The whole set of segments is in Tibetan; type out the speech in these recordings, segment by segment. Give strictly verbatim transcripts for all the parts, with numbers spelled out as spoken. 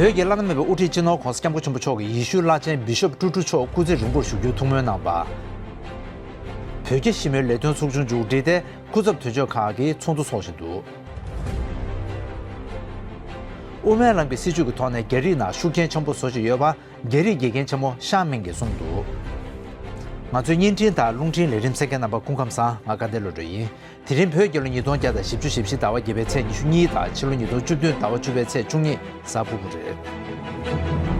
བོད་ཀྱི་བླ་ན་མེད་པའི་དབུ་ཁྲིད་སྤྱི་ནོར་༧གོང་ས་༧སྐྱབས་མགོན་ཆེན་པོ་མཆོག་གིས་ཡེ་ཤུའི་བླ་ཆེན་བི་ཤོབ་ཀྲུ་ཀྲུ་མཆོག་སྐུ་ཚེ་རིང་པོར་བཞུགས་རྒྱུའི་ཐུགས་སྨོན་གནང་བ། བོད་རྒྱ་ཞི་མོལ་ལས་དོན་ཚོགས་ཆུང་མཇུག་སྒྲིལ་ཏེ་སྐུ་ཚབ་དོན་གཅོད་ཁག་གིས་ཚོགས་འདུ་འཚོགས་བཞིན་འདུག། དབུ་མའི་ལམ་གྱི་སྲིད་བྱུས་ཀྱི་ཐོག་ནས་རྒྱ་རིགས་ནང་ཤུགས་རྐྱེན་ཆེན་པོ་བཟོ་བཞིན་ཡོད་པ། རྒྱ་རིགས་དགེ་རྒན་ཆེན་མོ་ཤང་མིང་གིས་གསུངས་འདུག། ང་ཚོའི་བརྙན་འཕྲིན་དང་རླུང་འཕྲིན་ལས་རིམ་གསན་མཁན་རྣམ་པ་སྐུ་ཁམས་བཟང་། ང་དགའ་ལྡན་བློ་གྲོས་ཡིན། དེ་རིང་བོད་རྒྱལ་ལོ་ཉིས་སྟོང་བརྒྱ་དང་བཞི་བཅུ་ཞེ་བཞི་ཟླ་བ་བརྒྱད་པའི་ཚེས་ཉི་ཤུ་གཉིས་དང་ཕྱི་ལོ་ཉིས་སྟོང་བཅུ་བདུན་ཟླ་བ་བཅུ་པའི་ཚེས་བཅུ་གཉིས་གཟའ་ཕུར་བུ་རེད།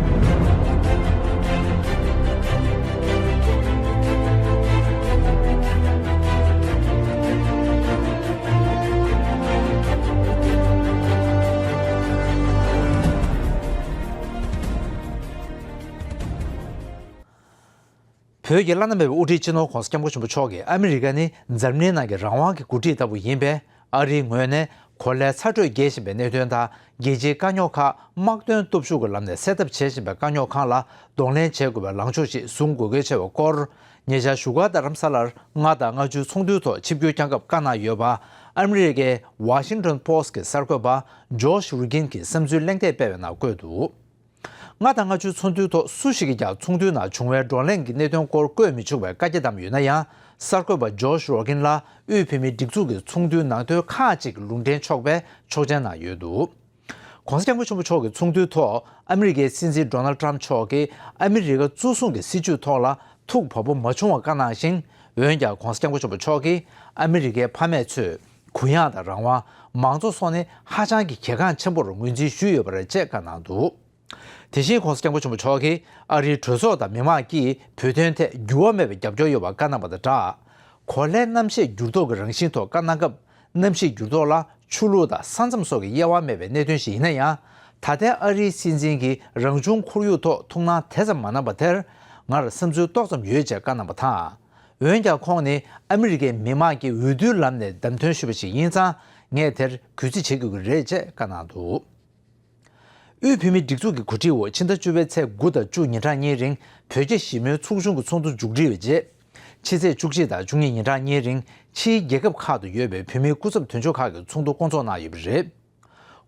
བོད་ཀྱི་བླ་ན་མེད་པའི་དབུ་ཁྲིད་སྤྱི་ནོར་༧གོང་ས་༧སྐྱབས་མགོན་ཆེན་པོ་མཆོག་གིས་ཨ་མི་རི་ཀ་ནི་འཛམ་གླིང་ནང་གི་རང་དབང་གི་འགོ་ཁྲིད་ལྟ་བུ་ཡིན་པས། ཨ་རིའི་ངོས་ནས་གོ་ལའི་ཚ་དྲོད་རྒྱས་བཞིན་པའི་གནད་དོན་དང་རྒྱལ་སྤྱིའི་དཀའ་རྙོག་ཁག་དམག་དོན་སྟོབས་ཤུགས་ཀྱི་ལམ་ནས་སེལ་ཐབས་བྱེད་བཞིན་པའི་དཀའ་རྙོག་ཁག་ལ་གདོང་ལེན་བྱེད་དགོས་པའི་ལངས་ཕྱོགས་ཤིག་བཟུང་དགོས་གལ་ཆེ་བའི་སྐོར། ཉེ་ཆར་བཞུགས་སྒར་རྡ་རམ་ས་ལར་ལྔ་དང་ལྔ་བཅུའི་ཚོགས་འདུའི་ཐོག་ཆིབས་བསྒྱུར་བསྐྱངས་སྐབས་བཀའ་གནང་ཡོད་པ། ཨ་མི་རི་ཀའི་Washington Post་གི་གསར་འགོད་པ་Josh Rogin་གྱིས་བསམ་ཚུལ་གླེང་སྟེགས་སྤེལ་བའི་ནང་བཀོད་འདུག། ལྔ་དང་ལྔ་བཅུའི་ཚོགས་འདུའི་ཐོག་སུ་ཞིག་གིས་ཀྱང་ཚོགས་འདུའི་ནང་བྱུང་བའི་བགྲོ་གླེང་གི་གནད་དོན་སྐོར་བཀོད་མི་ཆོག་པའི་བཀའ་རྒྱ་བཏང་ཡོད་ན་ཡང་། གསར་འགོད་པ་Josh Rogin་ལ་དབུས་བོད་མིའི་སྒྲིག་འཛུགས་ཀྱི་ཚོགས་འདུའི་ནང་དོན་ཁག་ཅིག་ལུང་འདྲེན་ཆོག་པའི་ཆོག་མཆན་གནང་ཡོད་འདུག། ྋགོང་ས་ྋསྐྱབས་མགོན་ཆེན་པོ་མཆོག་གིས་ཚོགས་འདུའི་ཐོག་ཨ་མི་རི་ཀའི་སྲིད་འཛིན་Donald Trump་མཆོག་གིས་ཨ་མི་རི་ཀ་གཙོ་བཟུང་གི་སྲིད་བྱུས་ཐོག་ལ་ཐུགས་བབ་པོ་མ་བྱུང་བ་བཀའ་གནང་ཞིང་། འོན་ཀྱང་ྋགོང་ས་ྋསྐྱབས་མགོན་ཆེན་པོ་མཆོག་གིས་ཨ་མི་རི་ཀའི་ཕ་མེས་ཚོས་གུ་ཡངས་དང་རང་དབང་། མང་གཙོ་སོགས་ནི་ཧ་ཅང་གི་གལ་འགངས་ཆེན་པོར་ངོས་འཛིན་ཞུས་ཡོད་པ་རེད་ཅེས་བཀའ་གནང་འདུག། དེ་བཞིན་ྋགོང་ས་ྋསྐྱབས་མགོན་ཆེན་པོ་མཆོག་གིས་ཨ་རིའི་གྲོས་ཚོགས་དང་མི་མང་གིས་བོད་དོན་ཐད་འགྱུར་བ་མེད་པའི་རྒྱབ་སྐྱོར་ཡོད་པར་བཀའ་གནང་བ་དང་སྦྲགས། གོ་ལའི་གནམ་གཤིས་འགྱུར་ལྡོག་གི་རང་བཞིན་ཐོག་བཀའ་གནང་སྐབས། གནམ་གཤིས་འགྱུར་ལྡོག་ལ་ཆུ་ལོག་དང་ས་མཚམས་སོགས་ཀྱི་དབྱེ་བ་མེད་པའི་གནད་དོན་ཞིག་ཡིན་ན་ཡང་། ད་ལྟའི་ཨ་རིའི་སྲིད་འཛིན་གྱིས་རང་བྱུང་ཁོར་ཡུག་ཐོག་ཐུགས་སྣང་དེ་ཙམ་མ་གནང་བ་དེར་ངར་བསམ་ཚུལ་ཏོག་ཙམ་ཡོད་ཅེས་བཀའ་གནང་བ་དང་། འོན་ཀྱང་ཁོང་ནི་ཨ་མི་རི་ཀའི་མི་མང་གིས་འོས་བསྡུའི་ལམ་ནས་བདམས་ཐོན་ཞུས་པ་ཞིག་ཡིན་ཙང་། ངས་དེར་གུས་བརྩི་བྱེད་དགོས་ཀྱི་རེད་ཅེས་བཀའ་གནང་འདུག། དབུས་བོད་མིའི་སྒྲིག་འཛུགས་ཀྱི་གོ་སྒྲིག་འོག་ཕྱི་ཟླ་བཅུ་པའི་ཚེས་དགུ་དང་བཅུ་ཉིན་གྲངས་གཉིས་རིང་བོད་རྒྱ་ཞི་མོལ་ཚོགས་ཆུང་གི་ཚོགས་འདུ་མཇུག་སྒྲིལ་བའི་རྗེས། ཕྱི་ཚེས་བཅུ་གཅིག་དང་བཅུ་གཉིས་ཉིན་གྲངས་གཉིས་རིང་ཕྱིའི་རྒྱལ་ཁབ་ཁག་ཏུ་ཡོད་པའི་བོད་མིའི་སྐུ་ཚབ་དོན་གཅོད་ཁག་གི་ཚོགས་འདུ་བསྐོང་ཚོགས་གནང་ཡོད་པ་རེད།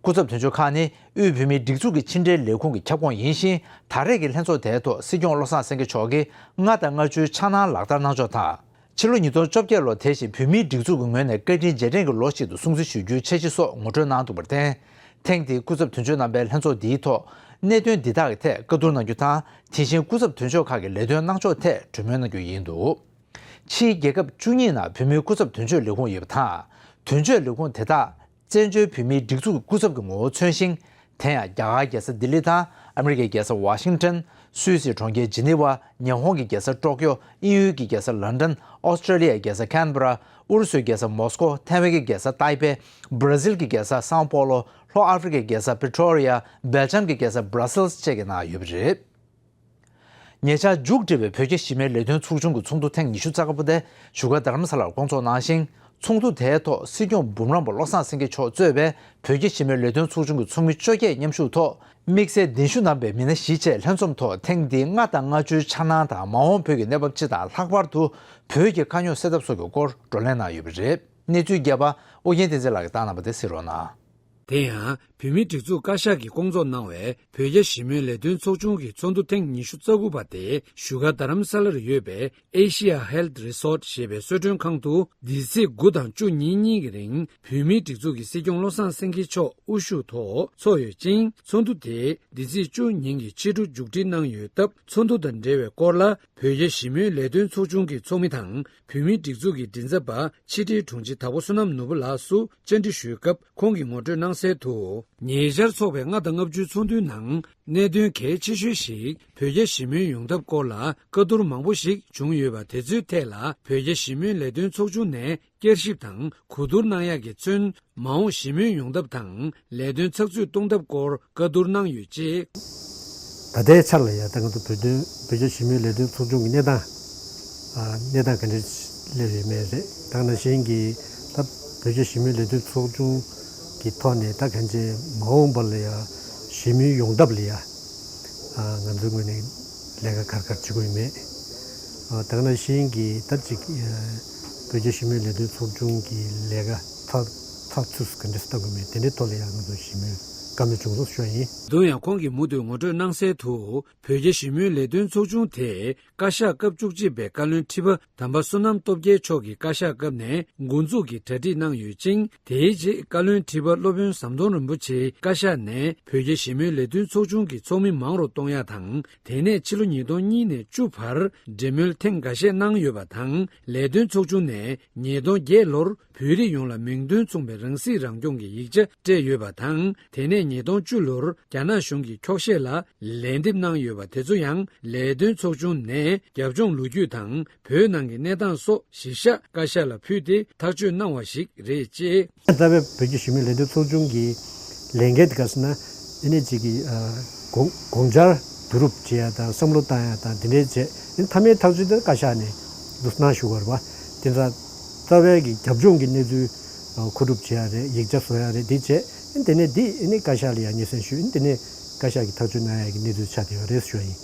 སྐུ་ཚབ་དོན་གཅོད་ཁག་ནི་དབུས་བོད་མིའི་སྒྲིག་འཛུགས་ཀྱི་ཕྱི་འབྲེལ་ལས་ཁུངས་ཀྱི་ཁྱབ་ཁོངས་ཡིན་ཞིང་། ད་རེས་ཀྱི་ལྷན་ཚོགས་དེའི་ཐོག་སྲིད་སྐྱོང་བློ་བཟང་སེང་གེ་མཆོག་གིས་ལྔ་དང་ལྔ་བཅུའི་འཆར་སྣང་ལག་བསྟར་གནང་ཕྱོགས་དང་། ཕྱི་ལོ་ཉིས་སྟོང་བཅོ་བརྒྱད་ལོ་དེ་བཞིན་བོད་མིའི་སྒྲིག་འཛུགས་ཀྱི་ངོས་ནས་བཀའ་དྲིན་རྗེས་དྲན་གྱི་ལོ་ཞིག་ཏུ་སྲུང་བརྩི་ཞུ་རྒྱུའི་འཆར་གཞི་སོགས་ངོ་སྤྲོད་གནང་འདུག་པར་བརྟེན། ཐེངས་འདིའི་སྐུ་ཚབ་དོན་གཅོད་རྣམ་པས་ལྷན་ཚོགས་འདིའི་ཐོག་གནད་དོན་འདི་དག་གི་ཐད་བཀའ་བསྡུར་གནང་རྒྱུ་དང་། དེ་བཞིན་སྐུ་ཚབ་དོན་གཅོད་ཁག་གི་ལས་དོན་གནང་ཕྱོགས་ཐད་གྲོས་མོལ་གནང་རྒྱུ་ཡིན་འདུག། ཕྱིའི་རྒྱལ་ཁབ་བཅུ་གཉིས་ནང་བོད་མིའི་སྐུ་ཚབ་དོན་གཅོད་ལས་ཁུངས་ཡོད་པ་དང་། དོན་གཅོད་ལས་ཁུངས་དེ་དག་བཙན་བྱོལ་བོད་མིའི་སྒྲིག་འཛུགས་ཀྱི་སྐུ་ཚབ་ཀྱི་ངོ་བོ་མཚོན་ཞིང་། དེ་ཡང་རྒྱ་གར་རྒྱལ་ས་ལྡི་ལི་དང་། ཨ་མི་རི་ཀའི་རྒྱལ་ས་ཝ་ཤིང་ཊོན། སུད་སིའི་གྲོང་ཁྱེར་ཇི་ནི་ཝ། ཉི་ཧོང་གི་རྒྱལ་ས་ཀྲོ་ཀྱོ། དབྱིན་ཡུལ་གྱི་རྒྱལ་ས་ལན་ཀྲན། ཨོ་སི་ཀྲེ་ལི་ཡའི་རྒྱལ་ས་ཁན་བྷ་ར། ཨུ་རུ་སུའི་རྒྱལ་ས་མོ་སི་ཀོ། ཐའེ་ཝན་གྱི་རྒྱལ་ས་ཏཱི་པེ། སྦྲ་ཟིལ་གྱི་རྒྱལ་ས་སའོ་པོ་ལོ། ལྷོ་ཨ་ཧྥེ་རི་ཀའི་རྒྱལ་ས་པི་ཊོ་རི་ཡ། སྦེལ་ཇམ་གྱི་རྒྱལ་ས་སྦྲ་སེལ་སི་བཅས་ཀྱི་ནང་ཡོད་པ་རེད། ཉེ་ཆར་མཇུག་སྒྲིལ་བའི་བོད་རྒྱ་ཞི་མོལ་ལས་དོན་ཚོགས་ཆུང་གི་ཚོགས་འདུ་ཐེངས་ཉི་ཤུ་རྩ་དགུ་པ་དེ་བཞུགས་སྒར་རྡ་རམ་ས་ལར་བསྐོང་ཚོགས་གནང་ཞིང་། ཚོགས་འདུ་དེའི་ཐོག་སྲིད་སྐྱོང་འབུམ་རམས་པ་བློ་བཟང་སེང་གེ་མཆོག་གཙོས་པའི་བོད་རྒྱ་ཞི་མོལ་ལས་དོན་ཚོགས་ཆུང་གི་ཚོགས་མི་བཅོ་བརྒྱད་མཉམ་ཞུགས་ཐོག་དམིགས་བསལ་གདན་ཞུ་གནང་པའི་མི་སྣ་བཞི་བཅས་ལྷན་འཛོམས་ཐོག་ཐེངས་འདིའི་ལྔ་དང་ལྔ་བཅུའི་འཆར་སྣང་དང་། མ་འོངས་བོད་ཀྱི་གནས་བབ་སྤྱི་དང་། ལྷག་པར་དུ་བོད་ཀྱི་དཀའ་རྙོག་སེལ་ཐབས་སོགས་ཀྱི་སྐོར་བགྲོ་གླེང་གནང་ཡོད་པ་རེད། གནས་ཚུལ་རྒྱས་པ་ཨོ་རྒྱན་བསྟན་འཛིན་ལགས་ཀྱིས་བཏང་གནང་བ་དེ་གཟིགས་རོགས་གནང་། དེ་ཡང་བོད་མིའི་སྒྲིག་འཛུགས་བཀའ་ཤག་གིས་བསྐོང་ཚོགས་གནང་བའི་བོད་རྒྱ་ཞི་མོལ་ལས་དོན་ཚོགས་ཆུང་གི་ཚོགས་འདུ་ཐེངས་ཉི་ཤུ་རྩ་དགུ་པ་དེ་བཞུགས་སྒར་རྡ་རམ་ས་ལར་ཡོད་པའི་Asia Health Resort་ཞེས་པའི་གསོལ་མགྲོན་ཁང་དུ་འདི་ཚེས་དགུ་དང་བཅུ་ཉིན་གཉིས་ཀྱི་རིང་བོད་མིའི་སྒྲིག་འཛུགས་ཀྱི་སྲིད་སྐྱོང་བློ་བཟང་སེང་གེ་མཆོག་དབུ་བཞུགས་ཐོག་འཚོགས་ཡོད་ཅིང་། ཚོགས་འདུ་དེ་འདི་ཚེས་བཅུ་ཉིན་གྱི་ཕྱི་དྲོ་མཇུག་སྒྲིལ་གནང་ཡོད་སྟབས། ཚོགས་འདུ་དང་འབྲེལ་བའི་སྐོར་ལ་བོད་རྒྱ་ཞི་མོལ་ལས་དོན་ཚོགས་ཆུང་གི་ཚོགས་མི་དང་། བོད་མིའི་སྒྲིག་འཛུགས་ཀྱི་མགྲིན་ཚབ་པ་ཕྱི་དྲིལ་དྲུང་ཆེ་དྭགས་པོ་བསོད་ནམས་ནོར་བུ་ལགས་སུ་བཅར་འདྲི་ཞུས་སྐབས། ཁོང་གིས་ངོ་སྤྲོད་གནང་གསལ་དུ། ཉེ་ཆར་འཚོགས་པའི་ལྔ་དང་ལྔ་བཅུའི་ཚོགས་འདུའི་ནང་། གནད་དོན་གལ་ཆེ་ཤོས་ཤིག་བོད་རྒྱ་ཞི་མོལ་ཡོང་ཐབས་སྐོར་ལ་བཀའ་བསྡུར་མང་པོ་ཞིག་བྱུང་ཡོད་པ་དེ་ཚོའི་ཐད་ལ། བོད་རྒྱ་ཞི་མོལ་ལས་དོན་ཚོགས་ཆུང་ནས་བསྐྱར་ཞིབ་དང་གོ་བསྡུར་གནང་ཡག་གིས་མཚོན། མ་འོངས་ཞི་མོལ་ཡོང་ཐབས་དང་ལས་དོན་ཚགས་ཚུད་གཏོང་ཐབས་སྐོར་བཀའ་བསྡུར་གནང་ཡོད་ཅེས། ད་ལྟའི་ཆར་ལ་ཡང་ད་ང་ཚོ་བོད་དོན་བོད་རྒྱ་ཞི་མོལ་ལས་དོན་ཚོགས་ཆུང་གི་གནས་སྟངས། ཨ། གནས་སྟངས་ག་འདྲ་སླེབས་ཡོད་མེད་རེད། ད་ནང་བཞིན་གྱི་ད་བོད་རྒྱ་ཞི་མོལ་ལས་དོན་ཚོགས་ཆུང་གི་ཐོག་ནས་ད་གང་ཅི་མ་འོངས་པ་ལ་ཡང་ཞི་མོལ་ཡོང་ཐབས་ལ་ཡང་། ཨ། ང་ཚོའི་ངོས་ནས་ལས་ཀ་ག་རེ་ག་རེ་བྱེད་དགོས་ཡོད་མེད། ཨ། ད་ག་ནང་བཞིན་གྱི་ད་ཅིག་ཨ། བོད་རྒྱ་ཞི་མོལ་ལས་དོན་ཚོགས་ཆུང་གི་ལས་ཀ་ཚགས་ཚགས་ཚུད་ག་འདྲ་བཏང་དགོས་མེད། དེ་འདྲའི་ཐོག་ལ་ཡང་ང་ཚོ་ཞི་མོལ་ བཀའ་མོལ་བྱུང་སོང་ཞུ་བ་ཡིན། དུ་ཡང་ཁོང་གིས་མུ་མཐུད་ངོ་སྤྲོད་གནང་གསལ་དུ། བོད་རྒྱ་ཞི་མོལ་ལས་དོན་ཚོགས་ཆུང་དེས་བཀའ་ཤག་སྐབས་བཅུ་གཅིག་པའི་བཀའ་བློན་ཁྲི་པ་དམ་པ་བསོད་ནམས་སྟོབས་རྒྱལ་མཆོག་གི་བཀའ་ཤག་སྐབས་ནས་འགོ་འཛུགས་ཀྱི་གྲ་སྒྲིག་གནང་ཡོད་ཅིང་། དེའི་རྗེས་བཀའ་བློན་ཁྲི་པ་སློབ་དཔོན་ཟམ་གདོང་རིན་པོ་ཆེའི་བཀའ་ཤག་ནས་བོད་རྒྱ་ཞི་མོལ་ལས་དོན་ཚོགས་ཆུང་གི་ཚོགས་མི་མང་རུ་གཏོང་ཡ་དང་། དེ་ནས་ཕྱི་ལོ་ཉིས་སྟོང་གཉིས་ནས་བཅུ་བར་འབྲེལ་མོལ་ཐེངས་འགའ་ཤས་གནང་ཡོད་པ་དང་། ལས་དོན་ཚོགས་ཆུང་ནས་ཉིས་སྟོང་བརྒྱད་ལོར་བོད་རིགས་ཡོངས་ལ་མིང་དོན་མཚུངས་པའི་རང་སྲིད་རང་སྐྱོང་གི་ཡིག་ཆ་སྤྲད་ཡོད་པ་དང་། དེ་ནས་ཉིས་སྟོང་བཅུ་ལོར་རྒྱ་ནག་གཞུང་གིས་འཁྱོག་བཤད་ལ་ལན་འདེབས་གནང་ཡོད་པ་དེ་ཚོ་ཡང་ལས་དོན་ཚོགས་ཆུང་ནས་རྒྱབ་ལྗོངས་ལོ་རྒྱུས་དང་བོད་ནང་གི་གནས་སྟངས་སོགས་གཞི་བཞག་བཀའ་ཤག་ལ་ཕུལ་ཏེ་ཐག་གཅོད་གནང་བ་ཞིག་རེད་ཅེས། རྩ་བའི་བོད་ཀྱི་གཞི་མེད་ལས་དོན་ཚོགས་ཆུང་གི་ལས་འགན་དེ་ག་ཟེར་ན། ཨ་ནི་གཅིག་གི་ཨ་དགོངས་དགོངས་འཆར་བསྡུ་རུབ་བྱེད་ཡ་དང་བསམ་བློ་བཏང་ཡ་དང་དེ་འདྲའི་བྱས། ཨ་ནི་མཐའ་མའི་ཐག་གཅོད་དེ་བཀའ་ཤག་ནས་བསྡུ་གནང་ཞུ་དགོས་རེད་པ། དེ་ཚོ་རྩ་བའི་གི་རྒྱབ་ལྗོངས་ཀྱི་གནས་ཚུལ་ཨ་མཁོ་སྒྲུབ་བྱེད་ཡ་རེད། ཡིག་ཆ་བཟོ་ཡ་རེད། དེ་བྱས། ཨ་ནི་དེ་ནས་འདི་ཨ་ནི་བཀའ་ཤག་ལ་ཡང་སྙན་སེང་ཞུས། ཨ་ནི་དེ་ནས་བཀའ་ཤག་གིས་ཐག་གཅོད་གནང་ཡ་གི་གནས་ཚུལ་ཆགས་བསྡད་ཡོད་རེད་ཞུ་བ་ཡིན།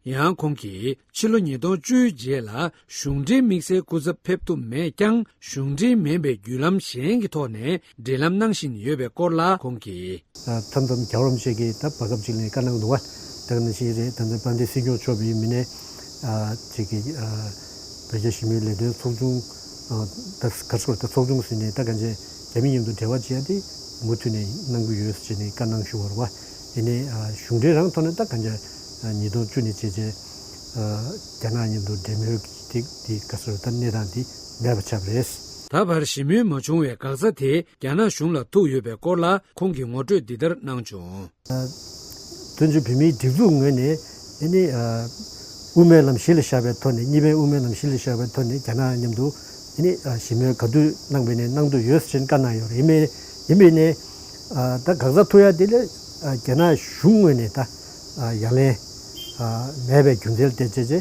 ཡང་ཁོང་གིས་ཕྱི་ལོ་ཉིས་སྟོང་བཅུའི་རྗེས་ལ་གཞུང་འབྲེལ་དམིགས་བསལ་སྐུ་ཚབ་ཕེབས་ཐུབ་མེད་ཀྱང་། གཞུང་འབྲེལ་མིན་པའི་བརྒྱུད་ལམ་གཞན་གྱི་ཐོག་ནས་འབྲེལ་ལམ་གནང་བཞིན་ཡོད་པའི་སྐོར་ལ་ཁོང་གིས། མཚམས་མཚམས་རྒྱལ་བ་རིན་པོ་ཆེ་གིས་ད་བར་སྐབས་ཅིག་ནས་བཀའ་གནང་འདུག་བ། ད་ག་ནང་བཞིན་རེད། ད་ལྟ་དཔལ་ལྡན་སྲིད་སྐྱོང་མཆོག་བའི་མི་སྣས་ཅིག་གིས་བོད་རྒྱ་ཞི་མོལ་ལས་དོན་ཚོགས་ཆུང་། ད་ག་ཚོད་ད་ཚོགས་ཆུང་ཟེར་ནས་ད་གང་ཅི་རྒྱ་མི་མཉམ་དུ་འབྲེལ་བ་བྱེད་ཡ་དེ་མུ་མཐུད་ནས་གནང་གི་ཡོད་ཟེར་ནས་བཀའ་གནང་ཞུ་བ་རེད་བ། ཡིན་ནའི་གཞུང་འབྲེལ་རང་ཐོག་ནས་ད་གང་ཅི་ཉིས་སྟོང་བཅུ་ནས་བྱས་རྗེས་རྒྱ་ནག་མཉམ་དུ་འབྲེལ་མོལ་གྱི་དེ་ག་ཚོད་ད་གནས་སྟངས་དེ་མེད་པ་ཆགས་པ་རེད། ད་བར་ཞི་མོལ་མ་བྱུང་བའི་འགག་རྩ་དེ་རྒྱ་ནག་གཞུང་ལ་ཐུག་ཡོད་པའི་སྐོར་ལ་ཁོང་གིས་ངོ་སྤྲོད་འདི་ལྟར་གནང་བྱུང་། བཙན་བྱོལ་བོད་མིའི་སྒྲིག་འཛུགས་ངོས་ནས་ཨ་ནི་དབུ་མའི་ལམ་གཞི་ལ་བཞག་པའི་ཐོག་ནས། གཉིས་ཕན་དབུ་མའི་ལམ་གཞི་ལ་བཞག་པའི་ཐོག་ནས་རྒྱ་ནག་མཉམ་དུ་ཨ་ནི་ཞི་མོལ་ག་དུས་གནང་བ་ཡིན་ནའི་གནང་འདོད་ཡོད་ཟེར་བཀའ་གནང་ཡོད་རེད། ཡིན་པས་ཡིན་པས་ནས་ད་འགག་རྩ་ཐུག་ཡ་དེ་ལ་རྒྱ་ནག་གཞུང་ངོས་ནས་ད་ཡ་ལན་མེད་པའི་རྒྱུ་མཚན་ལ་བརྟེན་བྱས་རྗེས།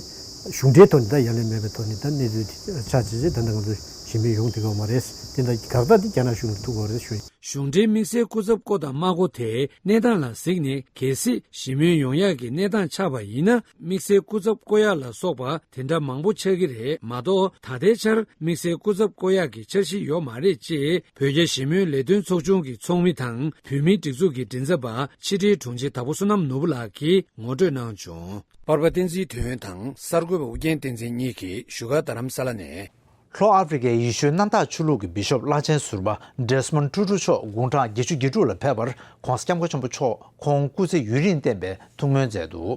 གཞུང་འབྲེལ་ཐོག་ནས་ད་ཡ་ལན་མེད་པའི་ཐོག་ནས་ད་གནས་ཚུལ་དེ་ཆགས་བྱས་རྗེས་ད་ལྟ་ང་ཚོ་ཞི་མོལ་ཡོང་ཐུབ་ཡོད་མ་རེད། དེ་འདྲ་འགག་རྩ་དེ་རྒྱ་ནག་གཞུང་ལ་ཐུག་ཡོད་རེད་ཞུ། གཞུང་འབྲེལ་དམིགས་བསལ་སྐུ་ཚབ་བསྐོ་དང་མ་བསྐོ་དེ་གནས་སྟངས་ལ་གཟིགས་ནས་གལ་སྲིད་ཞི་མོལ་ཡོང་ཡག་གི་གནས་སྟངས་ཆགས་པ་ཡིན་ན། དམིགས་བསལ་སྐུ་ཚབ་བསྐོ་ཡག་ལ་སོགས་པ་དེ་འདྲ་མང་པོ་ཆགས་ཀྱི་རེད་མ་གཏོགས། ད་ལྟའི་ཆར་དམིགས་བསལ་སྐུ་ཚབ་བསྐོ་ཡག་གི་འཆར་གཞི་ཡོད་མ་རེད་ཅེས་བོད་རྒྱ་ཞི་མོལ་ལས་དོན་ཚོགས་ཆུང་གི་ཚོགས་མི་དང་བོད་མིའི་སྒྲིག་འཛུགས་ཀྱི་མགྲིན་ཚབ་པ་ཕྱི་དྲིལ་དྲུང་ཆེ་དྭགས་པོ་བསོད་ནམས་ནོར་བུ་ལགས་ཀྱིས་ངོ་སྤྲོད་གནང་བྱུང་། པར་པ་བསྟན་འཛིན་དོན་དང་གསར་འགོད་པ་ཨུ་རྒྱན་བསྟན་འཛིན་གཉིས་ཀྱིས་བཞུགས་སྒར་རྡ་རམ་ས་ལ་ནས། ལྷོ་ཨ་ཧྥེ་རི་ཁའི་ཡེ་ཤུའི་གནམ་བདག་ཆོས་ལུགས་ཀྱི་བི་ཤོབ་བླ་ཆེན་ཟུར་པ་ཌེ་སི་མོན་ཊུ་ཊུ་མཆོག་དགུང་གྲངས་བརྒྱད་ཅུ་གྱ་དྲུག་ལ་ཕེབས་པར་༧གོང་ས་༧སྐྱབས་མགོན་ཆེན་པོ་མཆོག་ཁོང་སྐུ་ཚེ་ཡུན་རིང་བརྟན་པའི་ཐུགས་སྨོན་མཛད་འདུག།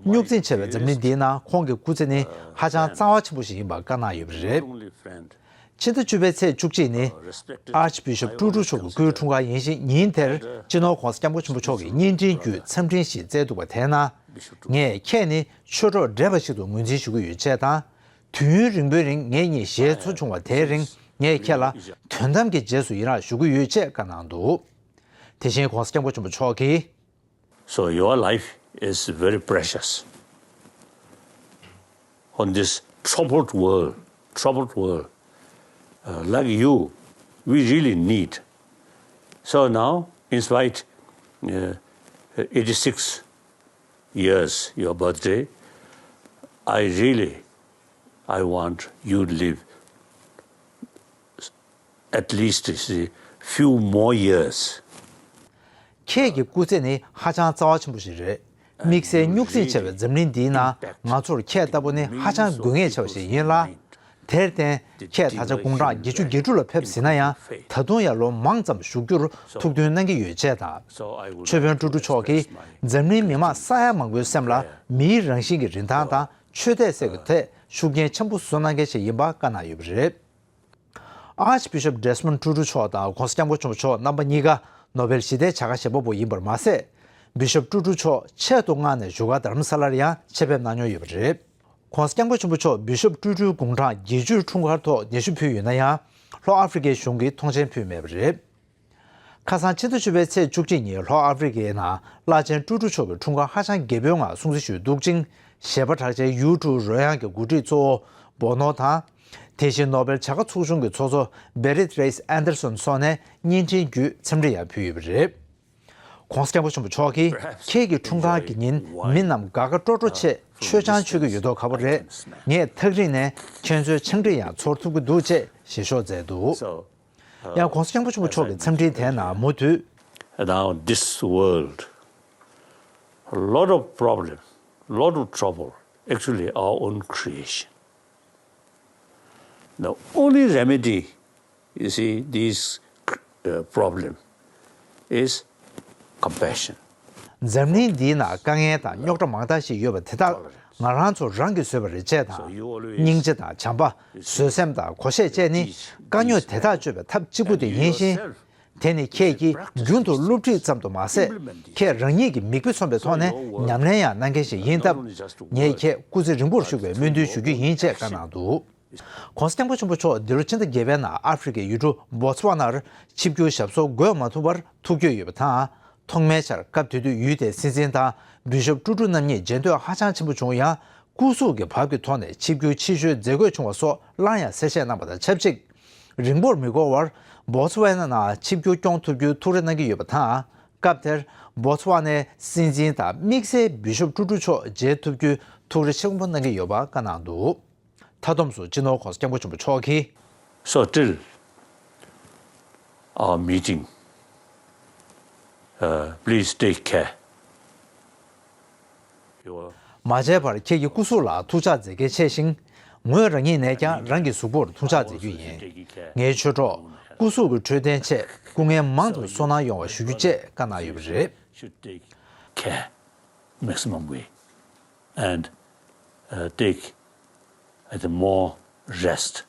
རྙོག་འཛིང་ཆེ་བའི་འཛམ་གླིང་འདིའི་ནང་ཁོང་གི་སྐུ་ཚེ་ནི་ཧ་ཅང་རྩ་བ་ཆེན་པོ་ཞིག་ཡིན་པ་བཀའ་གནང་ཡོད་པ་རེད། ཕྱི་ཟླ་བཅུ་པའི་ཚེས་བཅུ་གཅིག་ནི་ཨར་ཅི་བི་ཤོབ་ཀྲུ་ཀྲུ་མཆོག་གི་སྐུའི་འཁྲུངས་སྐར་ཡིན་ཞིང་། ཉིན་དེར་སྤྱི་ནོར་༧གོང་ས་༧སྐྱབས་མགོན་ཆེན་པོ་མཆོག་གིས་བརྙན་འཕྲིན་བརྒྱུད་འཚམས་འཕྲིན་ཞིག་བསྩལ་འདུག་པ་དེའི་ནང་། ངས་ཁྱེད་ནི་ཆོས་གྲོགས་བགྲེས་པ་ཞིག་ཏུ་ངོས་འཛིན་ཞུ་གི་ཡོད་ཅེས་དང་། དུས་ཡུན་རིང་པོའི་རིང་ངེད་གཉིས་ཞལ་འཚོ་བྱུང་བ་དེའི་རིང་། ངས་ཁྱེད་ལ་དོན་དམ་གྱི་རྗེས་སུ་ཡི་རངས་ཞུ་གི་ཡོད་ཅེས་བཀའ་གནང་འདུག། དེ་བཞིན་༧གོང་ས་༧སྐྱབས་མགོན་ཆེན་པོ་མཆོག་གིས། So your life is very precious on this troubled world, troubled world. Uh, like you, we really need. So now, in spite, uh, eighty-six years, your birthday, I really, I want you to live at least, you see, few more years. ཁྱེད་ཀྱི་སྐུ་ཚེ་ནི་ཧ་ཅང་རྩ་བ་ཆེན་པོ་ཞིག་རེད། དམིགས་བསལ་རྙོག་འཛིང་ཆེ་བའི་འཛམ་གླིང་འདིའི་ནང་ང་ཚོར་ཁྱེད་ལྟ་བུ་ནི་ཧ་ཅང་དགོས་ངེས་ཆེ་བ་ཞིག་ཡིན་ལ། དེར་བརྟེན། ཁྱེད་ད་ཆ་དགུང་གྲངས་བརྒྱད་ཅུ་གྱ་དྲུག་ལ་ཕེབས་ཟིན་ན་ཡང་། ད་དུང་ཡང་ལོ་མང་ཙམ་བཞུགས་རྒྱུར་ཐུགས་འདུན་གནང་གི་ཡོད་ཅེས་དང་། ཆོས་དཔོན་ཀྲུ་ཀྲུ་མཆོག་གིས་འཛམ་གླིང་མི་མང་ས་ཡ་མང་པོའི་སེམས་ལ་མིའི་རང་བཞིན་གྱི་རིན་ཐང་དང་ཆོས་དད་སེལ་གྱི་ཐད་ཤུགས་རྐྱེན་ཆེན་པོ་བཟོ་གནང་མཁན་ཞིག་ཡིན་པ་བཀའ་གནང་ཡོད་པ་རེད། ཨར་ཅི་བི་ཤོབ་ཌེ་སི་མོན་ཀྲུ་ཀྲུ་མཆོག་དང་༧གོང་ས་༧སྐྱབས་མགོན་ཆེན་པོ་མཆོག་རྣམ་པ་གཉིས་ཀ་ནོ་བེལ་ཞི་བདེའི་བྱ་དགའ་བཞེས་པ་པོ་ཡིན་པར་མ་ཟད། བི་ཤོབ་ཀྲུ་ཀྲུ་མཆོག་ཆེད་དུ་མངགས་ནས་བཞུགས་སྒར་རྡ་རམ་ས་ལར་ཡང་ཆེད་ཕེབས་གནང་མྱོང་ཡོད་པ་རེད། ༧གོང་ས་༧སྐྱབས་མགོན་ཆེན་པོ་མཆོག་བི་ཤོབ་ཀྲུ་ཀྲུའི་དགུང་གྲངས་བརྒྱད་ཅུའི་འཁྲུངས་སྐར་ཐོག་ཉེ་ཞུ་ཕུལ་ཡོད་ན་ཡང་། ལྷོ་ཨ་ཧྥེ་རི་ཁའི་གཞུང་གིས་མཐོང་མཆན་ཕུལ་མེད་པ་རེད། ཁ་སང་ཕྱི་ཟླ་བཅུ་པའི་ཚེས་བཅུ་གཅིག་ཉིན་ལྷོ་ཨ་ཧྥེ་རི་ཁའི་ནང་བླ་ཆེན་ཀྲུ་ཀྲུ་མཆོག་གི་འཁྲུངས་སྐར་ཧ་ཅང་རྒྱས་པོའི་ངང་སྲུང་བརྩི་ཞུས་འདུག་ཅིང་། གཞས་པ་གྲགས་ཅན་ཡུ་ཀྲུའུ་རོལ་དབྱངས་ཀྱི་འགོ་ཁྲིད་གཙོ་བོ་བོ་ནོ་དང་། དེ་བཞིན་ནོ་བེལ་བྱ་དགའ་ཚོགས་ཆུང་གི་ཚོགས་གཙོ་བེ་རིད་རེས་ཨན་ཏར་སོན་སོགས་ནས་བརྙན་འཕྲིན་བརྒྱུད་འཚམས་འདྲི་ཡང་ཕུལ་ཡོད་པ་རེད། ༧གོང་ས་༧སྐྱབས་མགོན་ཆེན་པོ་མཆོག་གིས་ཁྱེད་ཀྱི་འཁྲུངས་སྐར་གྱི་ཉིན་མི་རྣམས་དགའ་དགའ་སྤྲོ་སྤྲོ་བྱས་མཆོད་ཆང་མཆོད་ཀྱི་ཡོད་མདོག་ཁ་པོ་རེད། ངས་ཐག་རིང་ནས་ཁྱེད་ཚོའི་ཆང་འདྲི་ཡང་ཚོར་ཐུབ་ཀྱི་འདུག་ཅེས་ཞལ་ཤོག་མཛད་འདུག། ཡང་༧གོང་ས་༧སྐྱབས་མགོན་ཆེན་པོ་མཆོག་གི་འཚམས་འདྲིའི་དེའི་ནང་མུ་མཐུད། Now, this world, a lot of problem, lot of trouble, actually our own creation. The only remedy, you see, this uh, problem is compassion. འཛམ་གླིང་འདིའི་ནང་དཀའ་ངལ་དང་རྙོག་དྲ་མང་དག་ཞིག་ཡོད་པ་དེ་དག་ང་རང་ཚོ་རང་གིས་བཟོས་པ་རེད་ཅེས་དང་། སྙིང་རྗེ་དང་བྱམས་པ། བཟོད་སེམས་དང་བགོ་བཤའ་བཅས་ནི་དཀའ་རྙོག་དེ་དག་གཅོད་པའི་ཐབས་གཅིག་པུ་དེ་ཡིན་ཞིང་། དེ་ནི་ཁྱེད་ཀྱིས་རྒྱུན་དུ་སློབ་ཁྲིད་ཙམ་དུ་མ་ཟད། ཁྱེད་རང་ཉིད་ཀྱི་མིག་དཔེ་མཚོན་པའི་ཐོག་ནས་ཉམས་ལེན་ཡང་གནང་མཁན་ཞིག་ཡིན་སྟབས། ངས་ཁྱེད་སྐུ་ཚེ་རིང་པོར་བཞུགས་པའི་སྨོན་འདུན་ཞུ་རྒྱུ་ཡིན་ཅེས་བཀའ་གནང་འདུག། ༸གོང་ས་༸སྐྱབས་མགོན་ཆེན་པོ་མཆོག་འདི་ལོ་ཕྱི་ཟླ་བརྒྱད་པའི་ནང་ཨ་ཧྥེ་རི་ཁའི་ཡུལ་གྲུ་བོ་ཚ་ཝ་ནར་ཆིབས་བསྒྱུར་ཞབས་སོར་འགོད་མ་ཐུབ་པར་ཐུག་འགྱོད་ཡོད་པ་དང་། ཐོག་མའི་ཆར་སྐབས་དེ་དུས་ཡུལ་དེའི་སྲིད་འཛིན་དང་སྦི་ཤོབ་ཀྲུ་ཀྲུ་རྣམ་གཉིས་མཇལ་འདོད་ཧ་ཅང་ཆེན་པོ་བྱུང་ཡང་། སྐུ་གཟུགས་ཀྱི་བབ་ཀྱི་ཐོག་ནས་ཆིབས་བསྒྱུར་ཕྱིར་བཤོལ་མཛད་དགོས་བྱུང་བ་སོགས་སླར་ཡང་གསལ་བཤད་གནང་བ་དང་ཆབས་ཅིག། རིང་པོར་མི་འགོར་བར་བོ་ཚ་ཝ་ན་ནང་ཆིབས་བསྒྱུར་སྐྱོང་ཐུབ་རྒྱུའི་ཐུགས་རེ་གནང་གི་ཡོད་པ་དང་། སྐབས་དེར་བོ་ཚ་ཝ་ནའི་སྲིད་འཛིན་དང་དམིགས་བསལ་སྦི་ཤོབ་ཀྲུ་ཀྲུ་མཆོག་མཇལ་ཐུབ་རྒྱུའི་ཐུགས་རེ་ཆེན་པོ་གནང་གི་ཡོད་པ་བཀའ་གནང་འདུག། མཐའ་བསྡོམས་སུ་སྤྱི་ནོར་༸གོང་ས་༸སྐྱབས་མགོན་ཆེན་པོ་མཆོག་གིས། So till our meeting, uh, please take care. མ་མཇལ་བར་ཁྱེད་ཀྱི་སྐུ་གཟུགས་ལ་ཐུགས་ཅག་མཛད་གལ་ཆེ་ཞིང་། ངོས་རང་ཉིད་ནས་ཀྱང་རང་གི་གཟུགས་པོར་ཐུགས་ཅག་མཛད་རྒྱུ་ཡིན། ངའི་ཆོས་གྲོགས། སྐུ་གཟུགས་ཀྱི་འཕྲོད་བསྟེན་ཆེད་སྐུ་ངལ་མང་དུ་གསོ་གནང་ཡོང་བ་ཞུ་རྒྱུ་བཅས་བཀའ་གནང་ཡོད་པ་རེད། Should take care maximum way and, uh, take a more rest.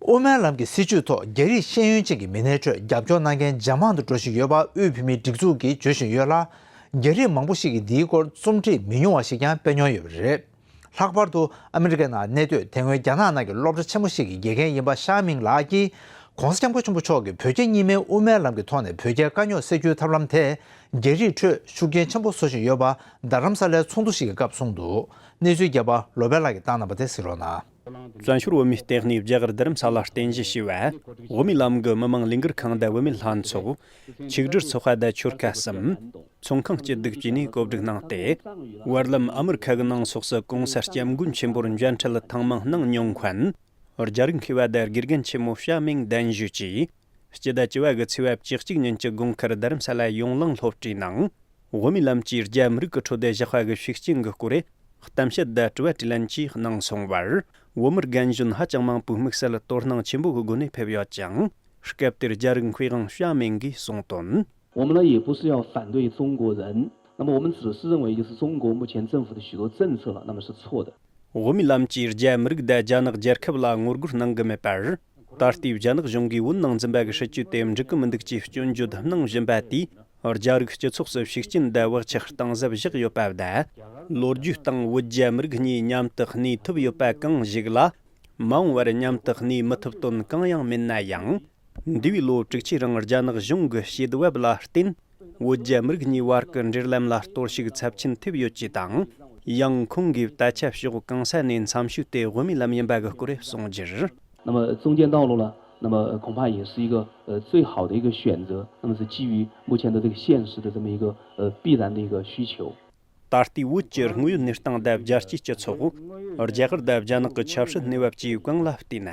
དབུ་མའི་ལམ་གྱི་སྲིད་བྱུས་ཐོག་རྒྱ་རིགས་ཤེས་ཡོན་ཅན་གྱི་མི་སྣའི་ཁྲོད་རྒྱབ་སྐྱོར་གནང་མཁན་ཇེ་མང་དུ་འགྲོ་བཞིན་ཡོད་པ་དབུས་བོད་མིའི་སྒྲིག་འཛུགས་ཀྱིས་བརྗོད་བཞིན་ཡོད་ལ། རྒྱ་རིགས་མང་པོ་ཞིག་གིས་འདིའི་སྐོར་རྩོམ་སྒྲིག་མི་ཉུང་བ་ཞིག་ཀྱང་སྤེལ་མྱོང་ཡོད་པ་རེད། ལྷག་པར་དུ་ཨ་མི་རི་ཀའི་ནང་གནས་སྡོད་དེ་སྔོན་རྒྱ་ནག་ནང་གི་སློབ་གྲྭ་ཆེན་མོ་ཞིག་གི་དགེ་རྒན་ཡིན་པ་ཤཱ་མིང་ལགས་ཀྱིས། ༸གོང་ས་༸སྐྱབས་མགོན་ཆེན་པོ་མཆོག་གིས་བོད་རྒྱ་གཉིས་སྨན་དབུ་མའི་ལམ་གྱི་ཐོག་ནས་བོད་རྒྱའི་དཀའ་རྙོག་སེལ་རྒྱུའི་ཐབས་ལམ་དེ། རྒྱ་རིགས་ཁྲོད་ཤུགས་རྐྱེན་ཆེན་པོ་བཟོ་བཞིན་ཡོད་པ་རྡ་རམ་ས་ལའི་ཚོགས་འདུ་ཞིག་གི་སྐབས་གསུངས་འདུག། གནས་ཚུལ་རྒྱས་པ་ལོ་པཎ་ལགས་ཀྱིས་བཏང་གནང་བ་དེ་གཟིགས་རོགས་གནང་། བཙན་བྱོལ་བོད་མིའི་ལྟེ་གནས་རྒྱ་གར་རྡ་རམ་ས་ལ་རྟེན་གཞི་བྱས་པ། དབུ་མའི་ལམ་གྱི་མི་མང་ལས་འགུལ་ཁང་དང་བུད་མེད་ལྷན་ཚོགས། ཆིག་སྒྲིལ་ཚོགས་པ་དང་ཆོལ་ཁ་གསུམ། ཚོང་ཁང་སྐྱིད་སྡུག་བཅས་ནས་གོ་སྒྲིག་གནང་སྟེ། བར་ལམ་ཨ་མི་རི་ཁ་གི་ནང་སོགས་སུ་གོང་ས་སྐྱབས་མགོན་ཆེན་པོར་མཇལ་འཕྲད་ཐེངས་མང་གནང་མྱོང་མཁན། རྒྱ་རིགས་མཁས་པ་དང་དགེ་རྒན་ཆེན་མོ་ཤཱ་མིང་གདན་ཞུས་ཀྱིས། སྤྱི་ཟླ་བཅུ་པ་གི་ཚེས་པ་བཅུ་གཅིག་ཉིན་གྱི་དགོང་ཁར་རྡ་རམ་ས་ལ་ཡོངས་གླིང་སློབ་གྲྭའི་ནང་། དབུ་མའི་ལམ་གྱིས་རྒྱ་མི་རིགས་ཀྱི་ཁྲོད་དུ་བཞག་པ་གི་ཤུགས་རྐྱེན་གྱི་སྐོར། གཏམ་བཤད་དང་དྲི་བ་དྲིས་ལན་བཅས་གནང་སོང་བར། བོད་མི་རྒན་གཞོན་ཧ་ཅང་མང་པོས་དམིགས་བསལ་དོ་སྣང་ཆེན་པོ་གི་སྒོ་ནས་ཕེབས་ཡོད་ཅིང་། སྐབས་དེར་རྒྱ་རིགས་མཁས་དབང་ཤཱ་མིང་གིས་གསུངས་དོན། 我们呢也不是要反对中国人，那么我们只是认为就是中国目前政府的许多政策了，那么是错的。 དབུ་མའི་ལམ་གྱིས་རྒྱ་མི་རིགས་དང་རྒྱ་ནག་རྒྱལ་ཁབ་ལ་ངོ་རྒོལ་གནང་གི་མེད་པར། ད་ལྟའི་རྒྱ་ནག་གཞུང་གིས་བོད་ནང་འཛིན་པ་གི་སྲིད་བྱུས་དེ་འགྲིག་གི་མི་འདུག་ཅེས་སྐྱོན་བརྗོད་གནང་བཞིན་པ་དེས་རྒྱ་རིགས་སྤྱི་ཚོགས་སུ་ཤུགས་རྐྱེན་དང་བག་ཆགས་གཏིང་ཟབ་བཞག་ཡོད་པ་དང་། ལོ་རྒྱུས་སྟེང་བོད་རྒྱ་མི་རིགས་གཉིས་མཉམ་དུ་གནས་ཐུབ་ཡོད་པ་གང་ཞིག་ལ། མ་འོངས་པར་མཉམ་དུ་གནས་མི་ཐུབ་དོན་གང་ཡང་མེད་ན་ཡང་། འདས་པའི་ལོ་དྲུག་ཅུའི་རིང་རྒྱ་ནག་གཞུང་གི་བྱེད་བབ་ལ་བརྟེན། བོད་རྒྱ་མི་རིགས་གཉིས་བར་གྱི་འབྲེལ་ལམ་ལ་གཏོར་བཤིག་ཚབས་ཆེན་ཐེབས་ཡོད་ཅེས་དང་། ཡང་ཁོང་གིས་ད་ཆ་ཕྱོགས་གང་ས་ནས་འཚམས་ཞུས་ཏེ་དབུ་མའི་ལམ་ཡིན་པ་གི་སྐོར་གསུངས་རྒྱུར། 那么中间道路呢，那么恐怕也是一个呃最好的一个选择，那么是基于目前的这个现实的这么一个呃必然的一个需求。 ད་ལྟའི་བོད་ཀྱི་དངོས་ཡོད་གནས་སྟངས་དང་རྒྱལ་སྤྱིའི་སྤྱི་ཚོགས། རྒྱ་གར་དང་རྒྱ་ནག་གི་ཆབ་སྲིད་གནས་བབ་བཅས་གང་ལ་བལྟས་ན།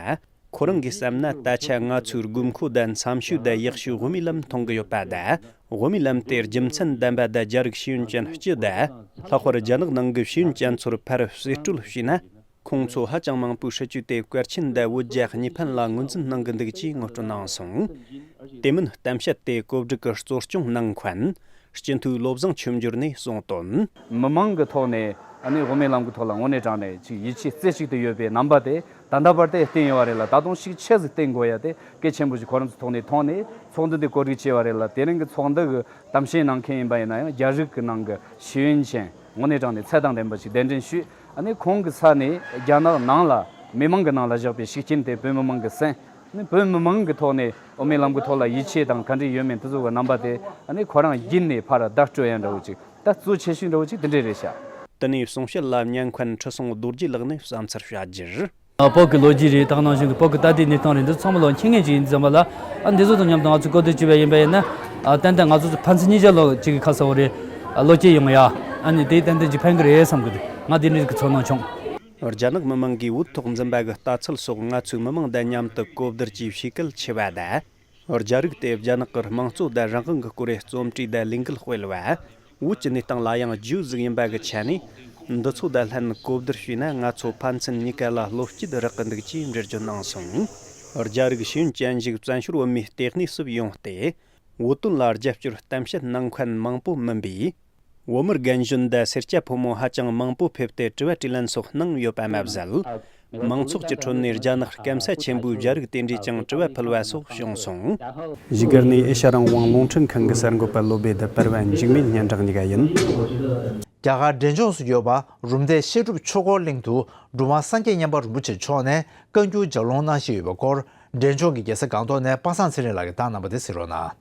ཁོ་རང་གིས་བསམ་ན་ད་ཆ་ང་ཚོའི་དགོས་མཁོ་དང་འཚམས་ཤོས་དང་ཡག་ཤོས་དབུ་མའི་ལམ་མཐོང་གི་ཡོད་པ་དང་། དབུ་མའི་ལམ་དེ་རྒྱུ་མཚན་ལྡན་པ་དང་རྒྱ་རིགས་ཤེས་ཡོན་ཅན་སྤྱི་དང་། ལྷག་པར་རྒྱ་ནག་ནང་གི་ཤེས་ཡོན་ཅན་ཚོར་ཕར་གསེད་བཀྲོལ་བྱས་ན། ཁོང་ཚོ་ཧ་ཅང་མང་པོའི་སྲིད་བྱུས་དེ་གལ་ཆེན་དང་བོད་རྒྱ་གཉིས་ཕན་ལ་ངོས་འཛིན་གནང་གི་འདུག་ཅེས་ངོ་སྤྲོད་གནང་སོང་། དེ་མིན་གཏམ་བཤད་དེ་གོ་སྒྲིག་གི་གཙོ་སྐྱོང་གནང་མཁན། སྤྱི་འཐུས་བློ་བཟང་ཆོས་འབྱོར་ནས་གསུངས་དོན། མི་མང་གི་ཐོག་ནས་ཨ་ནི་དབུ་མའི་ལམ་གྱི་ཐོག་ལ་དངོས་གནས་དྲང་ནས་ཅིག་ཡིད་ཆེས་རྩེ་གཅིག་ཏུ་ཡོད་པའི་རྣམ་པ་དེ་ད་ལྟ་བར་དུ་བསྟན་ཡོད་པ་རེད་ལ། ད་དུང་ཤུགས་ཆེ་ཟིག་བསྟན་དགོས་ཡ་དེ་གལ་ཆེན་པོ་ཞིག་ཁོ་རང་ཚོའི་ཐོག་ནས་མཐོང་ནས་ཚོགས་འདུ་འདི་གོ་སྒྲིག་བྱས་པ་རེད་ལ། དེ་རིང་གི་ཚོགས་འདུ་གི་གཏམ་བཤད་གནང་མཁན་ཡིན་པ་ཡིན་ན་ཡང་རྒྱ་རིགས་ཀྱི་ནང་གི་ཤེས་ཡོན་ཅན་དངོས་གནས་དྲང་ནས་ཚད་དང་ལྡན་པ་ཞིག་གདན་འདྲེན་ཞུས། ཨ་ནི་ཁོང་གི་ས་ནས་རྒྱ་ནག་ནང་ལ་མི་མང་གི་ནང་ལ་བཞག་པའི་ཤུགས་རྐྱེན་དེ་བོད་མི་མང་གི་སེམས། ཨ་ནི་བོད་མི་མང་གི་ཐོག་ནས་དབུ་མའི་ལམ་གྱི་ཐོག་ལ་ཡིད་ཆེས་དང་ག་འདྲ་ཡོད་མེད་དེ་ཚོ་གི་རྣམ་པ་དེ་ཨ་ནི་ཁོ་རང་ཡིད་ནས་ཕར་བརྡ་སྤྲོད་ཡ་འདྲ་བོ་ཅིག་ད་གཙོ་ཆེ་ཤོས་འདྲ་བོ་ཅིག་དེ་འདྲས་རེད་ཤག། དེ་ནས་གསུང་བཤད་ལ་ཉན་མཁན་ཁྲི་སྲོང་རྡོ་རྗེ་ལགས་ནས་བསམ་ཚུལ་བཤད་རྒྱུར། བོད་ཀྱི་ལོ་རྒྱུས་རེད། ད་ག་ནང་བཞིན་གྱི་བོད་ཀྱི་ད་ལྟའི་གནས་སྟངས་རེད། འདི་ཚང་མ་ལོ་མཁྱེན་མཁན་ཅིག་ཡིན་ཙམ་པ་ལ། ཨ་འདི་ཚོ་དང་མཉམ་དུ་ང་ཚོས་གོ་བསྡུར་བྱས་པ་ཡིན་པ་ཡིན་ན། ཨ་ཏན་ཏན་ང་ཚོ་ཚོ་ཕན་ཚུན་གཉིས་ཆ་ལོ་གཅིག་གི་ཁ་གསལ་བོ་རེད། ཨ་བློ་སྐྱེད་ཡོང་ཡ། ཨ་ནི་དེ་ཏན་ཏན་ཅིག་ཕན་གི་རེད་བསམ་གི་འདུག། ང་དེ་འདྲའི་གི་ཚོར་སྣང་བྱུང་། རྒྱ་ནག་མི་མང་གིས་བོད་ཐོག་འཛིན་པ་གི་ལྟ་ཚུལ་སོགས་ང་ཚོའི་མི་མང་དང་མཉམ་དུ་གོ་བསྡུར་གྱིས་ཤེས་གལ་ཆེ་བ་དང་། རྒྱ་རིགས་དེ་རྒྱ་ནག་གི་དམངས་གཙོ་དང་རང་དབང་གི་སྐོར་རྩོམ་བྲིས་དང་ལས་འགུལ་སྤེལ་བ། བོད་ཀྱི་གནས་སྟངས་ལ་ཡང་རྒྱུས་ཟིག་ཡིན་པ་གི་ཆ་ནས། འདི་ཚོ་དང་ལྷན་གོ་བསྡུར་བྱས་ན། ང་ཚོ་ཕན་ཚུན་གཉིས་ཀ་ལ་བློ་སྐྱིད་རག་གི་འདུག་ཅེས་འགྲེལ་བརྗོད་གནང་སོང་། རྒྱ་རིགས་ཤེས་ཡོན་ཅན་ཞིག་བཙན་བྱོལ་བོད་མིའི་ལྟེ་གནས་སུ་ཡོང་སྟེ། བོད་དོན་ལ་རྒྱབ་སྐྱོར་གཏམ་བཤད་གནང་མཁན་མང་པོ་མིན་པས། བོད་མི་རྒན་གཞོན་དང་སེར་སྐྱ་ཕོ་མོ་ཧ་ཅང་མང་པོ་ཕེབས་ཏེ་དྲི་བ་དྲིས་ལན་སོགས་གནང་ཡོད་པ་མ་ཟད། མང་ཚོགས་ཀྱི་ཁྲོད་ནས་རྒྱ་ནག་སྐམ་ས་ཆེན་པོའི་རྒྱ་རིགས་དེ་འདྲས་ཀྱང་དྲི་བ་ཕུལ་བ་སོགས་བྱུང་སོང་། བཞུགས་སྒར་ནས་ཨེ་ཤ་རང་དབང་རླུང་འཕྲིན་ཁང་གི་གསར་འགོད་པ་བློ་བྷེ་དང་པར་བ་འཇིགས་མེད་སྙན་གྲགས་གཉིས་ཀ་ཡིན། རྒྱ་གར་འབྲས་ལྗོངས་སུ་ཡོད་པ་རུམ་བཏེག་བཤད་སྒྲུབ་ཆོས་འཁོར་གླིང་དུ་གྲུབ་དབང་སངས་རྒྱས་མཉན་པ་རིན་པོ་ཆེ་མཆོག་ནས་བཀའ་འགྱུར་ལྗགས་ལུང་གནང་བཞིན་ཡོད་པའི་སྐོར། འབྲས་ལྗོངས་ཀྱི་རྒྱལ་ས་སྒང་ཏོག་ནས་པ་སངས་ཚེ་རིང་ལགས་ཀྱིས་བཏང་གནང་བ་དེ་གཟིགས་རོགས་གནང་།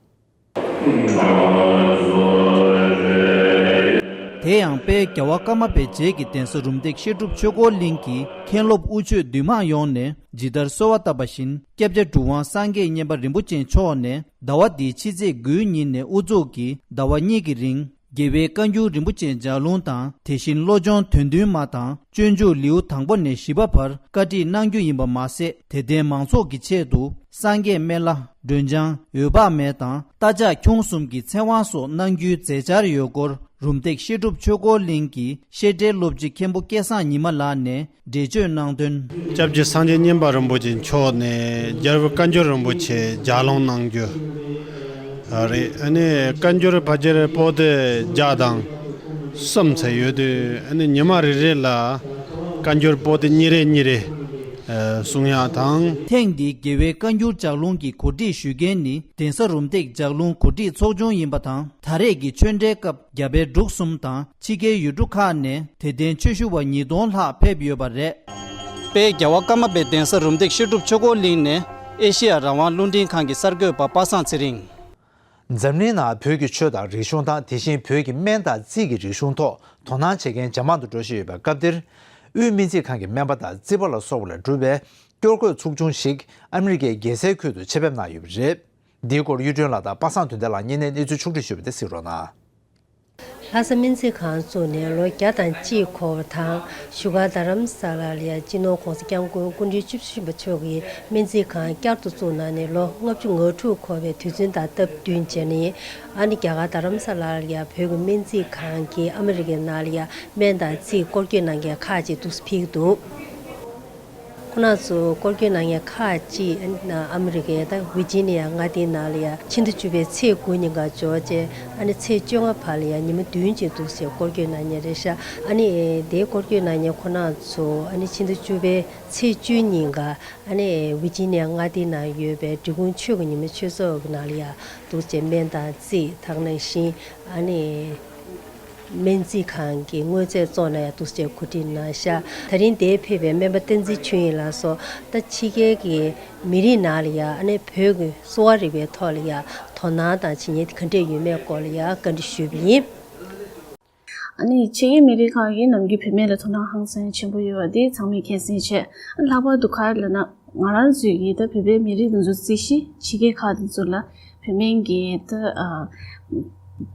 དེ་ཡང་དཔལ་རྒྱལ་བ་ཀརྨ་པའི་རྗེས་ཀྱི་གདན་ས་རུམ་བཏེག་བཤད་སྒྲུབ་ཆོས་འཁོར་གླིང་གི་མཁན་སློབ་དབུ་ཆོས་འདུས་མང་ཡོངས་ནས་ཇི་ལྟར་གསོལ་བ་བཏབ་པ་བཞིན། སྐྱབས་རྗེ་གྲུབ་དབང་སངས་རྒྱས་མཉན་པ་རིན་པོ་ཆེ་མཆོག་ནས་ཟླ་བ་འདིའི་ཕྱི་ཚེས་དགུའི་ཉིན་ནས་དབུ་འཛུགས་ཀྱིས་ཟླ་བ་གཉིས་ཀྱི་རིང་། རྒྱལ་བའི་བཀའ་འགྱུར་རིན་པོ་ཆེའི་ལྗགས་ལུང་དང་། དེ་བཞིན་བློ་སྦྱོང་དོན་བདུན་མ་དང་། སྤྱོད་འཇུག་ལེའུ་དང་པོ་ནས་བཞི་པ་བར་བཀའ་ཁྲིད་གནང་རྒྱུ་ཡིན་པ་མ་ཟད། དད་ལྡན་མང་ཚོགས་ཀྱི་ཆེད་དུ་སངས་རྒྱས་སྨན་བླ། སྒྲོལ་ལྗང་། འོད་དཔག་མེད་དང་རྟ་ཕྱག་ཁྱུང་གསུམ་གྱི་ཚེ་དབང་སོགས་གནང་རྒྱུའི་མཛད་འཆར་ཡོད་སྐོར། རུམ་བཏེག་བཤད་སྒྲུབ་ཆོས་འཁོར་གླིང་གི་བཤད་གྲྭའི་སློབ་སྤྱི་མཁན་པོ་སྐལ་བཟང་ཉི་མ་ལགས་ནས་འགྲེལ་བརྗོད་གནང་དོན། སྐྱབས་རྗེ་སངས་རྒྱས་མཉན་པ་རིན་པོ་ཆེ་མཆོག་ནས་རྒྱལ་བའི་བཀའ་འགྱུར་རིན་པོ་ཆེ་ལྗགས་ལུང་གནང་རྒྱུ་རེད། ཨ་ནི་བཀའ་འགྱུར་ཕལ་ཆེར་པོ་ཏི་བརྒྱ་དང་གསུམ་ཙམ་ཡོད་དུས། ཨ་ནི་ཉི་མ་རེ་རེ་ལ་བཀའ་འགྱུར་པོ་ཏི་གཉིས་རེ་གཉིས་རེ་གསུང་ཡག་དང་། ཐེངས་འདིའི་རྒྱལ་བའི་བཀའ་འགྱུར་ལྗགས་ལུང་གི་གོ་སྒྲིག་ཞུ་མཁན་ནི། གདན་ས་རུམ་བཏེག་ལྗགས་ལུང་གོ་སྒྲིག་ཚོགས་ཆུང་ཡིན་པ་དང་། ད་རེས་ཀྱི་ཆོས་འབྲེལ་སྐབས་རྒྱ་བལ་འབྲུག་གསུམ་དང་ཕྱི་རྒྱལ་ཡུལ་གྲུ་ཁག་ནས་དད་ལྡན་ཆོས་ཞུ་བ་ཉིས་སྟོང་ལྷག་ཕེབས་ཡོད་པ་རེད། དཔལ་རྒྱལ་བ་ཀརྨ་པའི་གདན་ས་རུམ་བཏེག་བཤད་སྒྲུབ་ཆོས་འཁོར་གླིང་ནས་ཨེ་ཤེ་ཡ་རང་དབང་རླུང་འཕྲིན་ཁང་གི་གསར་འགོད་པ་པ་སངས་ཚེ་རིང་། འཛམ་གླིང་ནང་བོད་ཀྱི་ཆོས་དང་རིག་གཞུང་དང་། དེ་བཞིན་བོད་ཀྱི་སྨན་དང་རྩིས་ཀྱི་རིག་གཞུང་ཐོག་དོ་སྣང་བྱེད་མཁན་ཇེ་མང་དུ་འགྲོ་བཞིན་ཡོད་པའི་སྐབས་འདིར། དབུས་སྨན་རྩིས་ཁང་གི་སྨན་པ་དང་རྩིས་པ་ལ་སོགས་པ་ལས་གྲུབ་པའི་སྐྱོར་འགོད་ཚོགས་ཆུང་ཞིག་ཨ་མི་རི་ཀའི་རྒྱལ་སའི་ཁུལ་དུ་ཆེད་ཕེབས་གནང་ཡོད་པ་རེད། འདིའི་སྐོར་གཡུ་སྒྲོན་ལགས་དང་པ་སངས་དོན་ལྡན་ལགས་གཉིས་ནས་གནས་ཚུལ་ཕྱོགས་བསྒྲིགས་ཞུས་པ་དེ་གཟིགས་རོགས་གནང་། ལྷ་ས་སྨན་རྩིས་ཁང་བཙུགས་ནས་ལོ་བརྒྱ་དང་གཅིག་འཁོར་བ་དང་། བཞུགས་སྒར་རྡ་རམ་ས་ལ་ལ་ཡང་སྤྱི་ནོར་༸གོང་ས་༸སྐྱབས་མགོན་སྐུ་ཕྲེང་བཅུ་བཞི་པ་མཆོག་གིས་སྨན་རྩིས་ཁང་བསྐྱར་དུ་བཙུགས་གནང་ནས་ལོ་ལྔ་བཅུ་ང་དྲུག་འཁོར་བའི་དུས་ཚུན་དང་སྟབས་བསྟུན་བྱས་ནས། ཨ་ནི་རྒྱ་གར་རྡ་རམ་ས་ལ་ལ་ཡང་བོད་ཀྱི་སྨན་རྩིས་ཁང་གིས་ཨ་མི་རི་ཀའི་ནང་ལ་ཡང་སྨན་དང་རྩིས་སྐོར་སྐྱོད་གནང་མཁན་ཁག་ཅིག་འདུག་སེ་ཕེབས་ཀྱི་འདུག་ཁོང་རྣམ་ཚོ་སྐོར་སྐྱོད་གནང་མཁན་ཁག་ཅིག་ཨ་མི་རི་ཀའི་ད་ཝི་ཇི་ནི་ཡ་མངའ་སྡེའི་ནང་ལ་ཡ་ཕྱི་ཟླ་བཅུ་པའི་ཚེས་དགུ་ཉིན་ཀ་འབྱོར་རྗེས། ཨ་ནི་ཚེས་བཅོ་ལྔ་བར་ལ་ཡ་ཉི་མ་བདུན་ཅིག་འདུག་སེ་སྐོར་སྐྱོད་གནང་མཁན་རེད་ཤག་ཨ་ནི་དེའི་སྐོར་སྐྱོད་གནང་མཁན་ཁོང་རྣམ་ཚོ་ཨ་ནི་ཕྱི་ཟླ་བཅུ་པའི་ཚེས་བཅུ་ཉིན་ཀ་ཨ་ནི་ཝི་ཇི་ནི་ཡ་མངའ་སྡེའི་ནང་ཡོད་པའི་འབྲི་གུང་ཆོས་ཀྱི་ཉི་མ་ཆོས་ཚོགས་ཀྱི་ནང་ལ་ཡ་འདུག་སེ་སྨན་དང་རྩིས་དེ་ནང་བཞིན་ཨ་ནི། སྨན་རྩིས་ཁང་གི་དངོས་རྫས་བཙོང་ན་ཡང་འདུག་སེ་གོ་སྒྲིག་གནང་ཤག་ད་རིང་འདིར་ཕེབས་པའི་སྨན་པ་བསྟན་འཛིན་ཆོས་དབྱིངས་ལགས་སོགས། ད་ཕྱི་རྒྱལ་གྱི་མི་རིགས་ནང་ལ་ཡང་ཨ་ནི་བོད་ཀྱི་གསོ་བ་རིག་པའི་ཐོག་ལ་ཡང་དོ་སྣང་དང་བྱེད་མཁན་ག་འདྲས་ཡོད་མེད་སྐོར་ལ་ཡང་བཀའ་འདྲི་ཞུས་པ་ཡིན། ཨ་ནི་ཕྱི་རྒྱལ་མི་རིགས་ཁག་གིས་ནམ་རྒྱུན་བུད་མེད་ལ་དོ་སྣང་ཧང་སང་ཆེན་པོ་ཡོད་པ་འདི་ཚང་མས་མཁྱེན་གསལ་བྱས། ལྷག་པར་དུ་ག་རེ་ལབ་ན། ང་རང་ཚོའི་གི་ད་བོད་པའི་མི་རིགས་འདི་ཚོ་རྩིས་གཞི་ཕྱི་རྒྱལ་ཁག་འདི་ཚོ་ལ་བུད་མེད་ཀྱི་ད་ཨ་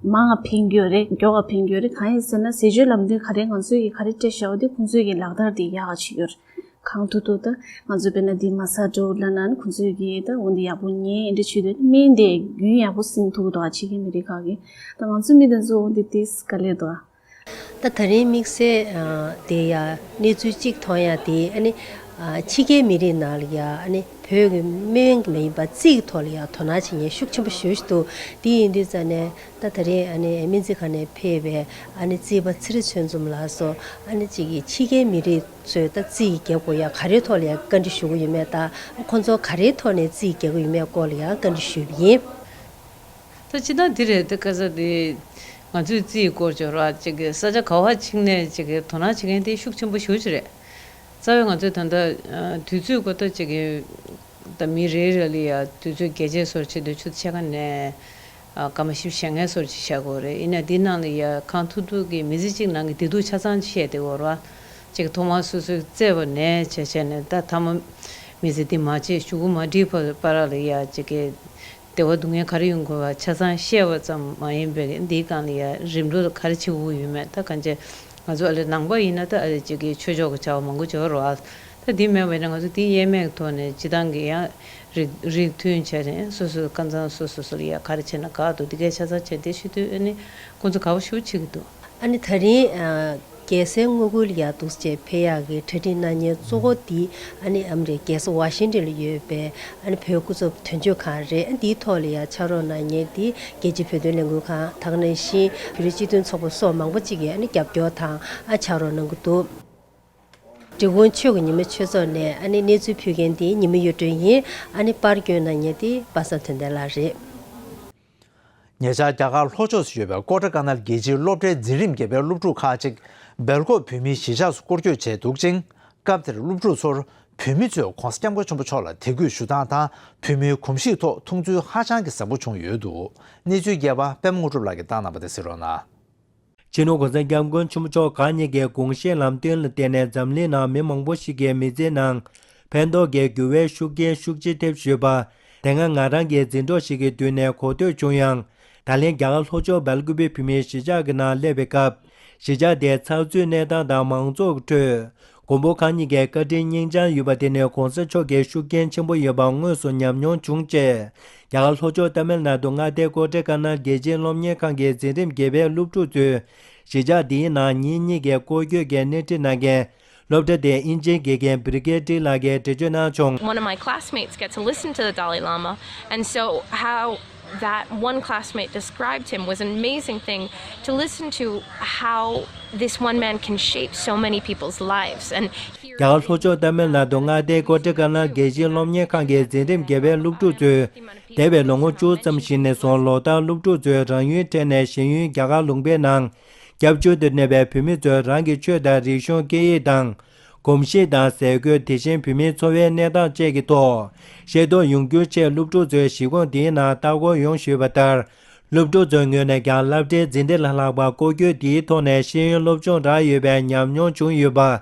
མང་ང་ཕན་གྱི་ཡོད་རེད། མགྱོགས་ང་ཕན་གྱི་ཡོད་རེད། གང་ཡིན་ཟེར་ན་ཟས་སྤྱོད་ལམ་སྟོན་ག་རེ་ང་ཚོས་ཀྱི་ག་རེ་སྤྲད་བཞག་པ་དེ་ཁོང་ཚོས་ཀྱི་ལག་བསྟར་དེ་ཡག་ག་བྱེད་ཀྱི་ཡོད་རེད། གང་ཐུབ་ཐུབ་ད་ང་ཚོས་དཔེར་ན་འདི་མ་ས་འདྲ་བོ་ལབ་ན་ནི་ཁོང་ཚོས་ཀྱི་ད་འོ་འདི་ཡག་པོ་ཉན་འདྲ་བྱེད་དུས་སྨན་དེ་རྒྱུན་ཡག་པོ་ཟིན་ཐུབ་ཀྱི་འདུག་ཨ་ཕྱི་རྒྱལ་མི་རིགས་ཁག་གི་ད་ང་ཚོའི་མི་དེ་ཚོ་འོ་འདི་ཏིས་དཀའ་ལས་འདུག་ཨ། ད་ད་རིང་དམིགས་བསལ་དེ་ཡ་གནས་ཚུལ་གཅིག་མཐོང་ཡ་དེ་ཨ་ནི་ཕྱི་རྒྱལ་མི་རིགས་ནང་ལ་ཡ་ཨ་ནི་བོད་ཀྱི་སྨན་མ་ཡིན་པ་རྩིས་ཀྱི་ཐོག་ལ་ཡ་དོ་སྣང་བྱེད་མཁན་ཤུགས་ཆེན་པོ་ཞེ་པོ་ཅིག་འདུག་དེ་ཡིན་དུས་ཙང་ནས་ད་ད་རིང་ཨ་ནི་སྨན་རྩིས་ཁང་ནས་ཕེབས་པའི་ཨ་ནི་རྩིས་པ་ཚེ་རིང་ཚོད་འཛོམས་ལགས་སོགས་ཨ་ནི་གཅིག་གིས་ཕྱི་རྒྱལ་མི་རིགས་ཚོས་ད་རྩིས་རྒྱག་དགོས་ཡ་ག་རེའི་ཐོག་ལ་ཡ་བཀའ་འདྲི་ཞུ་གི་ཡོད་མེད་དང་། ཁོང་ཚོ་ག་རེའི་ཐོག་ནས་རྩིས་རྒྱག་གི་ཡོད་མེད་སྐོར་ལ་ཡ་བཀའ་འདྲི་ཞུས་པ་ཡིན། ད་སྤྱིར་བཏང་འདི་རེད། ད་ཁ་ས་དེ་ང་ཚོས་རྩིས་སྐོར་ཅིག་ར་ཅིག་གི་ས་ཆ་ག་བ་ཕྱིན་ནས་ཅིག་གི་དོ་སྣང་བྱེད་མཁན་དེ་ཤུགས་ཆེན་པོ་ཞེ་པོ་ཅིག་རེད། རྩ་བའི་ང་ཚོས་ད་ལྟ་དུས་ཚོད་སྐོར་ད་ཅིག་གི་ད་མི་རེ་རེ་ལ་ཡ་དུས་ཚོད་རྒྱས་རྒྱས་བཟོ་འདྲ་བྱེད་དུས་ཆུ་ཚོད་ཕྱེད་ཀ་ནས་སྐར་མ་བཞི་བཅུ་ཞེ་ལྔའི་བཟོ་འདྲ་ཅིག་བཞག་དགོས་རེད། ཡིན་ནའི་འདི་ནང་ལ་ཡ་གང་ཐུབ་ཐུབ་ཀྱིས་མི་ཚེ་གཅིག་ནང་གི་བདེ་སྡུག་ཆ་ཚང་བཤད་བསྡད་ཡོད་རེད་བ། ཅིག་ཐོག་མར་སོ་སོའི་བཙས་པ་ནས་བྱས་བྱས་ནས་ད་མཐའ་མ་མི་ཚེ་འདི་མ་བྱས་གཞུག་གུ་མ་འགྲིག་བར་བར་ལ་ཡ་ཅིག་གི་བདེ་བ་སྡུག་བསྔལ་ག་རེ་ཡོང་དགོས་པ་ཆ་ཚང་བཤད་པ་ཙམ་མ་ཡིན་པའི་འདིའི་སྒང་ལ་ཡ་རིམ་གྲོ་ལ་ག་རེ་བྱེད་དགོས་ཡོད་མེད། ད་གང་ཅི་ང་ཚོ་ཨ་ལེ་ནང་པ་ཡིན་ན་ད་ཨ་ལེ་ཅིག་གི་ཆོས་ཕྱོགས་ཀྱི་བྱ་བ་མང་པོ་ཅིག་ཡོད་རེད་བ། ད་འདི་མེད་པ་ཡིན་ན་ང་ཚོ་འདི་དབྱེར་མེད་ཀྱི་ཐོག་ནས་སྤྱི་བཏང་གི་ཡང་རིགས་རིགས་མཐུན་བྱས་ནས་སོ་སོའི་ཁ་སང་སོ་སོ་སོ་ལ་ཡ་ག་རེ་བྱས་ན་དགའ་འདུག་འདི་གའི་ཆ་ཚང་བྱས་ཏེ་ཤི་དུས་ཨ་ནི་ཁོང་ཚོ་དགའ་པོ་ཞེ་པོ་བྱེད་ཀྱི་འདུག་ཨ་ནི་ད་རིང་ཨ་རྒྱལ་སའི་དངུལ་ཁུག་ལ་ཡ་འདུག་སེ་ཕེབས་ཡག་གི་གྲ་སྒྲིག་གནང་མཁན་གཙོ་བོ་འདི་ཨ་ནི་ཨ་མི་རི་ཀའི་རྒྱལ་ས་ཝ་ཤིང་ཏོན་ལ་ཡོད་པའི་ཨ་ནི་བོད་སྐུ་ཚབ་དོན་གཅོད་ཁང་རེད། ཨ་འདིའི་ཐོག་ལ་ཡ་ཕྱག་རོགས་གནང་མཁན་འདི་རྒྱལ་སྤྱིའི་བོད་དོན་ལས་འགུལ་ཁང་དེ་ག་ནང་བཞིན་བོད་རིགས་སྤྱི་མཐུན་ཚོགས་པ་སོགས་མང་པོ་ཅིག་གིས་ཨ་ནི་རྒྱབ་སྐྱོར་དང་ཨ་ཕྱག་རོགས་གནང་གི་འདུག་འབྲི་གུང་ཆོས་ཀྱི་ཉི་མ་ཆོས་ཚོགས་ནས་ཨ་ནི་གནས་ཚུལ་ཕུལ་མཁན་དེ་ཉི་མ་གཡུ་སྒྲོན་ཡིན། ཨ་ནི་པར་བསྐྱོན་གནང་མཁན་དེ་པ་སངས་དོན་ལྡན་ལགས་རེད། ཉེ་ཆར་རྒྱ་གར་ལྷོ་ཕྱོགས་སུ་ཡོད་པའི་ཀོ་ཊ་ཀ་ནལ་རྒྱལ་སྤྱིའི་སློབ་གྲྭའི་འཛིན་རིམ་བརྒྱད་པའི་སློབ་ཕྲུག་ཁག་ཅིག་སྦེལ་ཀོབ་བོད་མིའི་གཞིས་ཆགས་སུ་སྐོར་སྐྱོད་བྱས་འདུག་ཅིང་། སྐབས་དེར་སློབ་ཕྲུག་ཚོར་བོད་མི་ཚོས་༧གོང་ས་༧སྐྱབས་མགོན་ཆེན་པོ་མཆོག་ལ་དད་གུས་ཞུ་སྟངས་དང་བོད་མིའི་གོམས་གཤིས་ཐོག་མཐོང་ཚུལ་ཧ་ཅང་གི་ཟབ་པོ་བྱུང་ཡོད་འདུག་གནས་ཚུལ་རྒྱས་པ་པད་མ་དངོས་གྲུབ་ལགས་ཀྱིས་བཏང་གནང་བ་དེ་གཟིགས་རོགས་གནང་། སྤྱི་ནོར་༧གོང་ས་༧སྐྱབས་མགོན་ཆེན་པོ་མཆོག་གང་ཉིད་ཀྱི་དགོངས་བཞེད་ལམ་སྟོན་ལ་བརྟེན་ནས་འཛམ་གླིང་ནང་མི་མང་པོ་ཞིག་གི་མི་ཚེའི་ནང་ཕན་ཐོགས་ཀྱི་འགྱུར་བའི་ཤུགས་རྐྱེན་ཤུགས་ཆེ་ཐེབས་ཡོད་པ། དེ་སྔ་ང་རང་གི་འཛིན་གྲོགས་ཤིག་གི་མདུན་ནས་གོ་ཐོས་བྱུང་ཡང་། ད་ལན་རྒྱ་གར་ལྷོ་ཕྱོགས་སྦེལ་ཀུ་པེ་བོད་མིའི་གཞིས་ཆགས་ཀྱི་ནང་སླེབས་པའི་སྐབས། གཞིས་ཆགས་དེའི་ཚགས་ཚུད་གནས་སྟངས་དང་མང་ཚོགས་ཀྱི་ཁྲོད། མགོན་པོ་གང་ཉིད་ཀྱི་བཀའ་དྲིན་སྙིང་བཅངས་ཡོད་པ་དེ་ནི་༧གོང་ས་མཆོག་གི་ཤུགས་རྐྱེན་ཆེན་པོ་ཡོད་པ་དངོས་སུ་ཉམས་མྱོང་བྱུང་ཅེས། རྒྱ་གར་ལྷོ་ཕྱོགས་ཏཱ་མིལ་ནཱ་ཏུ་མངའ་སྡེའི་ཀོ་ཊ་ཀ་ནལ་རྒྱལ་སྤྱིའི་སློབ་གཉེར་ཁང་གི་འཛིན་རིམ་བརྒྱད་པའི་སློབ་ཕྲུག་ཚོས། གཞིས་ཆགས་འདིའི་ནང་ཉིན་གཉིས་ཀྱི་སྐོར་སྐྱོད་ཀྱི་སྣེ་ཁྲིད་གནང་མཁན། སློབ་གྲྭ་དེའི་དབྱིན་ཇིའི་དགེ་རྒན་བྷི་རི་གེ་ཏི་ལགས་ཀྱིས་འགྲེལ་བརྗོད་གནང་བྱུང་། One of my classmates got to listen to the Dalai Lama, and so how that one classmate described him was an amazing thing to listen to, how this one man can shape so many people's lives. And here རྒྱ་གར་ལྷོ་ཕྱོགས་ཏཱ་མིལ་ནཱ་ཏུ་མངའ་སྡེའི་ཀོ་ཊ་ཀ་ནལ་རྒྱལ་སྤྱིའི་སློབ་གཉེར་ཁང་གི་འཛིན་རིམ་བརྒྱད་པའི་སློབ་ཕྲུག་ཚོས། འདས་པའི་ལོ་ངོ་བཅུ་ཙམ་ཞིག་ནས་བཟུང་ལོ་ལྟར་སློབ་ཕྲུག་ཚོས་རང་ཡུལ་ཁྲིད་ནས་གཞན་ཡུལ་རྒྱ་གར་ལུང་པའི་ནང་། སྐྱབས་བཅོལ་དུ་གནས་པའི་བོད་མི་ཚོས་རང་གི་ཆོས་དང་རིག་གཞུང་སྐད་ཡིག་དང་། གོམས་གཤིས་དང་ཟས་གོས། དེ་བཞིན་བོད་མིའི་འཚོ་བའི་གནས་སྟངས་བཅས་ཀྱི་ཐོག་ཤེས་རྟོགས་ཡོང་རྒྱུའི་ཆེད་སློབ་ཕྲུག་ཚོའི་གཞིས་ཁོངས་འདིའི་ནང་ལྟ་སྐོར་ཡོང་བཞིན་ཡོད་པ་ལྟར། སློབ་ཕྲུག་ཚོའི་ངོས་ནས་ཀྱང་སློབ་གྲྭའི་འཛིན་གྲྭ་ལས་ལྷག་པར་སྐོར་སྐྱོད་འདིའི་ཐོག་ནས་ཤེས་ཡོན་སློབ་སྦྱོང་རག་ཡོད་པའི་ཉམས་མྱོང་བྱུང་ཡོད་པ།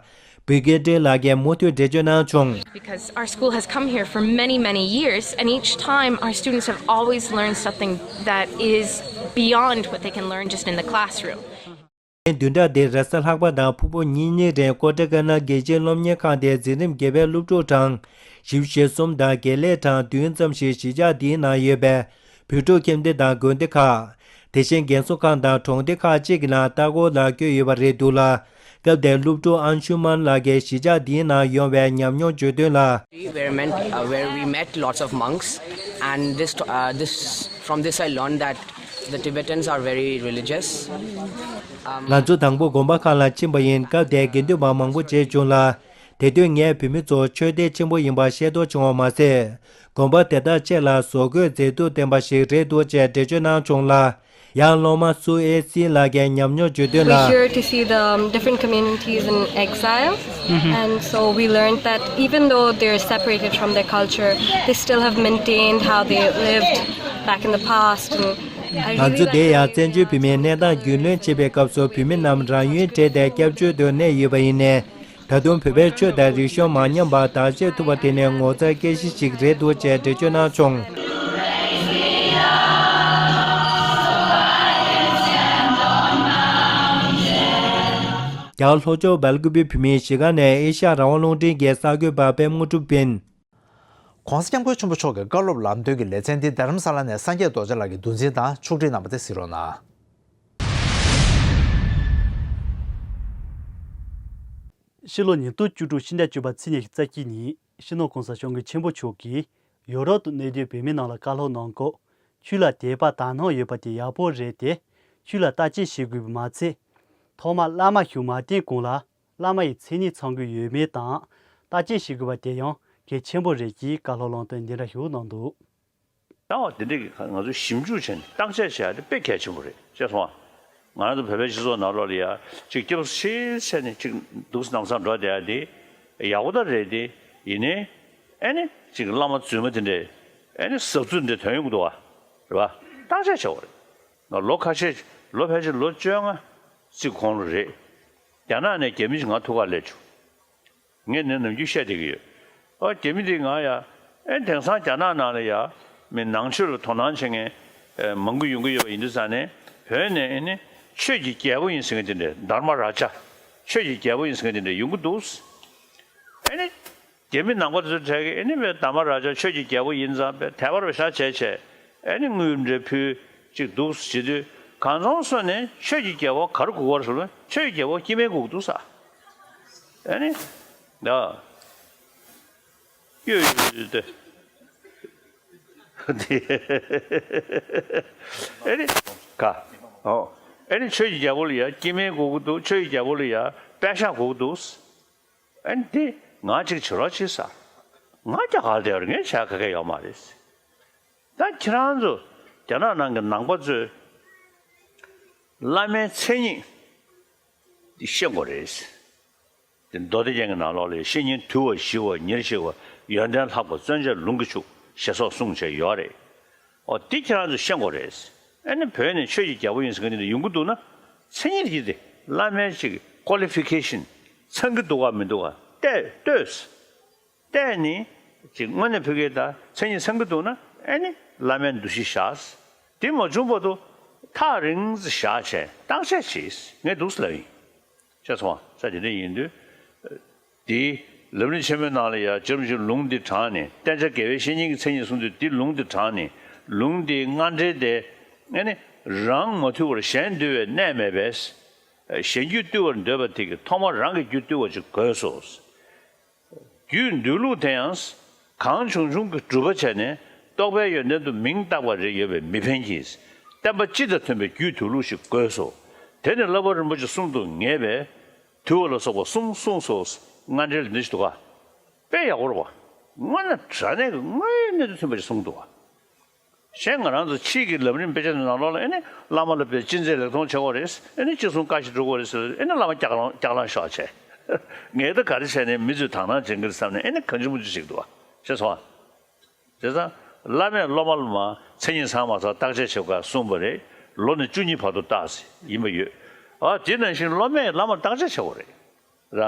བྷི་གེ་ཏྲེ་ལགས་ཀྱིས་མུ་མཐུད་འགྲེལ་བརྗོད་གནང་བྱུང་། Because our school has come here for many, many years, and each time our students have always learned something that is beyond what they can learn just in the classroom. བདུན་ཕྲག་འདིར་རེས་གཟའ་ལྷག་པ་དང་ཕུར་བུ་གཉིས་གཉིས་རིང་ཀོ་ཊ་ཀ་ནལ་རྒྱལ་སྤྱིའི་སློབ་གཉེར་ཁང་དེའི་འཛིན་རིམ་བརྒྱད་པའི་སློབ་ཕྲུག་གྲངས་བཞི་བཅུ་ཞེ་གསུམ་དང་དགེ་ལས་གྲངས་བདུན་ཙམ་ཞིག་གཞིས་ཆགས་འདིའི་ནང་ཡོད་པའི་བོད་ཕྲུག་ཁྱིམ་སྡེ་དང་དགོན་སྡེ་ཁག་དེ་བཞིན་རྒན་གསོ་ཁང་དང་གྲོང་སྡེ་ཁག་ཅིག་གི་ནང་ལྟ་སྐོར་ལ་བསྐྱོད་ཡོད་པ་རེད་འདུག་ལ། སྐབས་དེར་སློབ་ཕྲུག་ཨན་ཤུ་མན་ལགས་ཀྱིས་གཞིས་ཆགས་འདིའི་ནང་ཡོང་བའི་ཉམས་མྱོང་བརྗོད་དོན་ལ། We were met, uh, where we met lots of monks, and this, uh, this, from this I learned that the Tibetans are very religious. Um, ང་ཚོ་དང་པོ་དགོན་པ་ཁག་ལ་ཕྱིན་པ་ཡིན། སྐབས་དེར་དགེ་འདུན་པ་མང་པོ་མཇལ་བྱུང་ལ། དེ་དུས་ངས་བོད་མི་ཚོ་ཆོས་དད་ཆེན་པོ་ཡིན་པ་ཤེས་རྟོགས་བྱུང་བ་མ་ཟད། དགོན་པ་དེ་དག་ཅིག་ལ་བཟོ་བཀོད་མཛེས་སྡུག་ལྡན་པ་ཞིག་རེད་འདུག་ཅེས་འགྲེལ་བརྗོད་གནང་བྱུང་ལ། ཡང་སློབ་མ་སུའུ་ཨེ་སི་ལགས་ཀྱིས་ཉམས་མྱོང་བརྗོད་དོན་ལ། We're here to see the, um, different communities in exile. Mm-hmm. And so we learned that even though they're separated from their culture, they still have maintained how they lived back in the past. And I really like how you ང་ཚོ་དེ་ཡང་བཙན་བྱོལ་བོད་མིའི་གནས་སྟངས་རྒྱུས་ལོན་བྱེད་པའི་སྐབས་སུ་བོད་མི་རྣམས་རང་ཡུལ་བྲལ་ཏེ་སྐྱབས་བཅོལ་དུ་གནས་ཡོད་པ་ཡིན་ནའི། ད་དུང་བོད་པའི་ཆོས་དང་རིག་གཞུང་མ་ཉམས་པར་བདག་གཅེས་ཐུབ་པ་དེ་ནི་ངོ་མཚར་སྐྱེ་གཞི་ཞིག་རེད་འདུག་ཅེས་འགྲེལ་བརྗོད་གནང་བྱུང་། རྒྱ་གར་ལྷོ་ཕྱོགས་སྦེལ་ཀུ་པེ་བོད་མིའི་གཞིས་ཁང་ནས་ཨེ་ཤ་ཡ་རང་དབང་རླུང་འཕྲིན་གྱི་གསར་འགོད་པ་པད་མ་དངོས་གྲུབ་ཡིན། ྋགོང་ས་ྋསྐྱབས་མགོན་ཆེན་པོ་མཆོག་གི་བཀའ་སློབ་ལམ་སྟོན་གྱི་ལེ་ཚན་འདི་རྡ་རམ་ས་ལ་ནས་སངས་རྒྱས་རྡོ་རྗེ་ལགས་ཀྱིས་མདུན་འཛིན་དང་ཕྱོགས་སྒྲིག་གནང་བ་དེ་གཟིགས་རོགས་གནང་། ཕྱི་ལོ་ཉིས་སྟོང་བཅུ་དྲུག་ཕྱི་ཟླ་བཅུ་པ་ཚེས་ཉི་ཤུ་རྩ་གཅིག་ཉིན་སྤྱི་ནོར་༧གོང་ས་༧སྐྱབས་མགོན་ཆེན་པོ་མཆོག་གིས་ཡོ་རོབ་ཏུ་གནས་སྡོད་བོད་མི་རྣམས་ལ་བཀའ་སློབ་གནང་སྐབས། ཆོས་ལ་དད་པ་དག་སྣང་ཡོད་པ་དེ་ཡག་པོ་རེད་དེ། ཆོས་ལ་བརྟག་དཔྱད་བྱེད་དགོས་པ་མ་ཚད། ཐོག་མར་བླ་མ་ཞིག་མ་བསྟེན་གོང་ལ་བླ་མ་ཡི་མཚན་ཉིད་ཚང་དགོས་ཡོད་མེད་དང་བརྟག་དཔྱད་བྱེད་དགོས་པ་དེ་ཡང་གལ་ཆེན་པོ་རེད་ཅེས་བཀའ་སློབ་ལམ་སྟོན་འདི་འདྲ་ཞིག་གནང་འདུག། ལྟ་བ་དེ་འདྲ་གི་ང་ཚོ་ཞིབ་འཇུག་བྱས་ནས་བརྟག་དཔྱད་བྱེད་ཡ་དེ་དཔེ་གལ་ཆེན་པོ་རེད། ཤེས་སོང་ང་། ང་རང་ཚོ་བོད་པའི་སྤྱི་ཚོགས་ནང་ལོགས་ལ་ཡ་ཅིག་སྐྱོ་པོ་ཤེས་བྱས་ནས་ཅིག་འདུག་སེ་ནམ་སང་འགྲོ་བསྡད་ཡ་དེ་ཡག་པོ་ད་རེད་དེ། ཡིན་ནའི་ཨེ་ནི་ཅིག་བླ་མ་རྫུན་མ་དེ་འདྲས་ཨེ་ནི་ཟབ་ཚུལ་འདྲ་ཐོན་ཡོང་གི་འདུག་བ། རེད་བ། བརྟག་དཔྱད་བྱེད་དགོས་རེད། ང་ལོ་ཁ་ཤས་ལོ་ཕལ་ཆེར་ལོ་བཅོ་ལྔ་ཅིག་གོང་ལ་རེད། རྒྱ་ནག་ནས་རྒྱ་མི་ཞིག་ང་ཐུག་ག་སླེབས་བྱུང་། ངས་ནི་ནམ་རྒྱུན་བཤད་བསྡད་ཀྱི་ཡོད། ཨོ་རྒྱ་མི་འདི་ང་ཡ། ཨེ་དེང་སང་རྒྱ་ནག་ནང་ལ་ཡ། མི་ནང་ཆོས་ལ་དོ་སྣང་བྱེད་མཁན། ཨེ་མང་པོ་ཡོང་གི་ཡོད་པ་ཡིན་དུས་ཙང་ནས་བོད་ནས་ཨེ་ནི་ཆོས་ཀྱི་རྒྱལ་པོ་ཡིན་ཟེར་མཁན་དེ་འདྲ་དྷརྨ་རཱ་ཇ། ཆོས་ཀྱི་རྒྱལ་པོ་ཡིན་ཟེར་མཁན་དེ་འདྲ་ཡོང་གི་འདུག། ཨེ་ནི་ རྒྱ་མི་ནང་པ་དེ་ཚོའི་གྲས་ཀྱིས་ཨེ་ནི་བའི་དྷརྨ་རཱ་ཇ་ཆོས་ཀྱི་རྒྱལ་པོ་ཡིན་ཙང་བའི་དད་པ་རུ་བཞག་བྱས་བྱས་ཨེ་ནི་དངུལ་འདྲ་ཕུལ་ཅིག་འདུག་བྱེད་དུས། གང་ཚང་སོ་ནས་ཆོས་ཀྱི་རྒྱལ་པོ་ག་རུ་སྒུག་པར་སོང་ལ་ཆོས་ཀྱི་རྒྱལ་པོ་སྐྱེ་དམན་སྒུག་འདུག་ས། ཨེ་ནི་ད་ཡོད་ཡོད་ཡོད་དེ། ཨེ་ནི་ག་ཨོ་ཨེ་ནི་ཆོས་ཀྱི་རྒྱལ་པོ་ལ་ཡ་སྐྱེ་དམན་སྒུག་གི་འདུག་ཆོས་ཀྱི་རྒྱལ་པོ་ལ་ཡ་པད་ཤག་སྒུག་གི་འདུག་ཨེ་ནི་དེ་ང་ཅིག་བྱེད་རོགས་བྱེད་ས། ང་རྒྱ་གར་དེ་བར་ངས་བྱ་ག་གེ་ཡོད་མ་རེད། ད་ཁྱེད་རང་ཚོ་རྒྱ་ནག་ནང་གི་ནང་པ་ཚོས་བླ་མའི་མཚན་ཉིད་འདི་ཤེས་དགོས་རེད། དེ་མདོ་སྡེ་རྒྱན་གྱི་ནང་ལོགས་ལ་བཤེས་གཉེན་དུལ་བ་ཞི་བ་ཉེར་ཞི་བ་ཡོན་ཏན་ལྷག་པ་བརྩོན་བཅས་ལུང་གིས་ཕྱུག་ཞེས་སོགས་གསུངས་བྱས་ཡོད་རེད། ཨོ་འདི་ཁྱེད་རང་ཚོས་ཤེས་དགོས་རེད། ཨ་ནི་བོད་ནས་ཆོས་ཀྱི་རྒྱལ་པོ་ཡིན་ཟེར་མཁན་འདི་ཡོང་གི་འདུག་ན་མཚན་ཉིད་ཀྱི་དེ་བླ་མའི་ཅིག་ཀོ་ལི་ཕི་ཀེ་ཤན་ཚང་གི་འདུག་ག་མི་འདུག་ག་བལྟས་ལྟོས། བལྟས་ནི་ཅིག་དངོས་གནས་ཕ་གི་ད་མཚན་ཉིད་ཚང་གི་འདུག་ན་ཨེ་ནི་བླ་མའི་འདུ་ཤེས་བཞག་དེ་མ་བྱུང་བར་དུ་ཐག་རིང་ཙམ་བཞག་བྱས་བརྟག་དཔྱད་བྱས། ངས་འདུག་ཟེར་ལབ་ཡིན། ཤེས་སོང་ང་། ས་དེ་འདྲ་ཡིན་དུས། དེ་ལམ་རིམ་ཆེན་མོའི་ནང་ལ་ཡང་རྗེ་རིན་པོ་ཆེས་ལུང་འདི་དྲངས་ནས་བསྟེན་བྱ་དགེ་བའི་བཤེས་གཉེན་གྱི་མཚན་ཉིད་གསུངས་དུས་དེ་ལུང་འདི་དྲངས་ནས་ལུང་འདིའི་སྔ་འགྲེལ་དེ་ཨེ་ནི་རང་མ་ཐུལ་བར་གཞན་འདུལ་བའི་གནས་མེད་པས། གཞན་རྒྱུད་བཏུལ་བར་འདོད་པ་དེ་གིས་ཐོག་མར་རང་གི་རྒྱུད་བཏུལ་བ་ཅིག་དགོས་སོ། རྒྱུད་འདུལ་ལུགས་དེ་ཡང་། གང་བྱུང་བྱུང་གི་སྒྲུབ་པ་བྱས་ནས་རྟོགས་པའི་ཡོན་ཏན་དུ་མིང་བཏགས་པ་རེ་ཡོད་པས་མི་ཕན་གྱི། བསྟན་པ་སྤྱི་དང་མཐུན་པའི་རྒྱུད་འདུལ་ལུགས་ཤིག་དགོས་སོ། དེ་ནི་བསླབ་པ་རིན་པོ་ཆེ་གསུང་དུ་ངེས་པས། དུལ་བ་ལ་སོགས་པ་གསུམ་གསུངས་སོ། སྔ་འགྲེལ་འདི་ཞིག་འདུག་ག་དཔེ་ཡག་པོ་རེད་པ། དངོས་གནས་དྲང་གནས་ཀྱི་དངོས་ཡོད་གནས་ཚུལ་མཐུན་པ་ཞིག་གསུངས་འདུག་ག་གཞན་ང་རང་ཚོ་ཕྱིའི་གི་ལམ་རིམ་དཔེ་ཆ་ནང་ལོགས་ལ་ཨེ་ནི་བླ་མ་ལ་དཔེ་ཅི་མཛད་ལེགས་མཐོང་བྱེད་དགོས་རེད། ཨེ་ནི་ཅི་གསུང་བཀའ་བཞིན་སྒྲུབ་དགོས་རེད་ཟེར། ཨེ་ནི་བླ་མ་སྐྱག་ལང་སྐྱག་ལང་ཤོར་བྱས། ངས་ད་ག་རེ་བྱས་ནས་མི་ཚོས་དག་སྣང་བྱེད་ཀྱི་རེད་བསམ་ནས་ཨེ་ནི་གང་བྱུང་མང་བྱུང་ཞིག་འདུག་བ། ཤེས་སོང་ང་། བྱས་ཙང་། བླ་མས་སློབ་མ་ལ་མ་མཚན་ཉིད་ཚང་མ་ཚང་བརྟག་དཔྱད་བྱེད་དགོས་གསུངས་པ་རེད། ལོ་ནི་བཅུ་གཉིས་བར་དུ་བརྟག་ཟེར་ཡིན་པ་ཡོད། ཨ་དེ་ནང་བཞིན་སློབ་མས་བླ་མར་བརྟག་དཔྱད་བྱེད་དགོས་རེད། ར།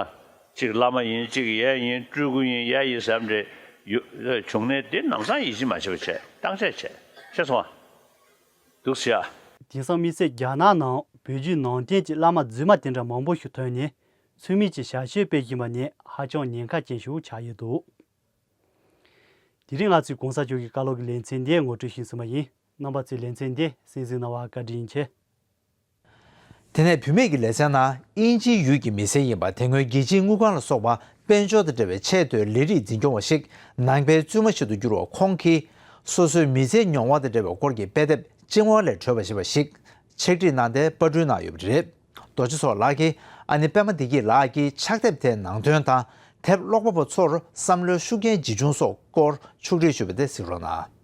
གཅིག་བླ་མ་ཡིན་གཅིག་ཡས་ཡིན་སྤྲུལ་སྐུ་ཡིན་ཡ་ཡིན་ཟེར་འདྲ་ཡོད་བྱུང་ནས་དེ་ནམ་སང་ཡིད་ཆེས་མ་བྱེད་པ་བྱས་བརྟག་དཔྱད་བྱས། ཤེས་སོང་ང་། འདུག་ཟེར་ཡ། དེང་སང་དམིགས་བསལ་རྒྱ་ནག་ནང་བོད་བརྒྱུད་ནང་བསྟན་གྱི་བླ་མ་རྫུན་མ་དེ་འདྲ་མང་པོ་ཞིག་ཐོན་ནས་ཚུལ་མིན་གྱི་ཞལ་བཤད་སྤེལ་བཞིན་པ་ནི་ཧ་ཅང་ཉེན་ཁ་ཅན་ཞིག་ཆགས་ཡོད་འདུག་དེ་རིང་ང་ཚོའི་གོང་ས་མཆོག་གི་བཀའ་སློབ་ཀྱི་ལེ་ཚན་འདི་ངོ་སྤྲོད་ཞུས་ཟིན་པ་ཡིན། རྣམ་པ་ཚོས་ལེ་ཚན་འདི་གསན་གཟིགས་གནང་བར་བཀའ་དྲིན་ཆེ། དེ་ནས་བུད་མེད་ཀྱི་ལེ་ཚན་ནང་དབྱིན་ཇིའི་ཡུལ་གྱི་མི་སེར་ཡིན་པ་དེ་སྔོན་རྒྱལ་སྤྱིའི་དངུལ་ཁང་ལ་སོགས་པ་དཔལ་འབྱོར་དང་འབྲེལ་བའི་ཆེས་མཐོའི་ལས་རིགས་འཛིན་སྐྱོང་བ་ཞིག་ནང་པའི་བཙུན་མ་ཞིག་ཏུ་གྱུར་བ་ཁོང་གིས་སོ་སོའི་མི་ཚེའི་མྱོང་བ་དང་འབྲེལ་བའི་སྐོར་གྱི་དཔེ་དེབ་བཅིང་བ་ལས་གྲོལ་བ་ཞེས་པ་ཞིག་ཕྱག་བྲིས་གནང་སྟེ་པར་སྐྲུན་གནང་ཡོད་པ་རེད། རྡོ་རྗེ་མཚོ་ལགས་ཀྱིས་ཨ་ནེ་པད་མ་བདེ་སྐྱིད་ལགས་ཀྱི་ཕྱག་དེབ་དེའི་ནང་དོན་དང་དེབ་ཀློག་པ་པོ་ཚོར་བསམ་བློའི་ཤུགས་རྐྱེན་ཇི་བྱུང་སོགས་སྐོར་ཕྱོགས་བསྒྲིགས་ཞུས་པ་དེ་གཟིགས་རོགས་གནང་།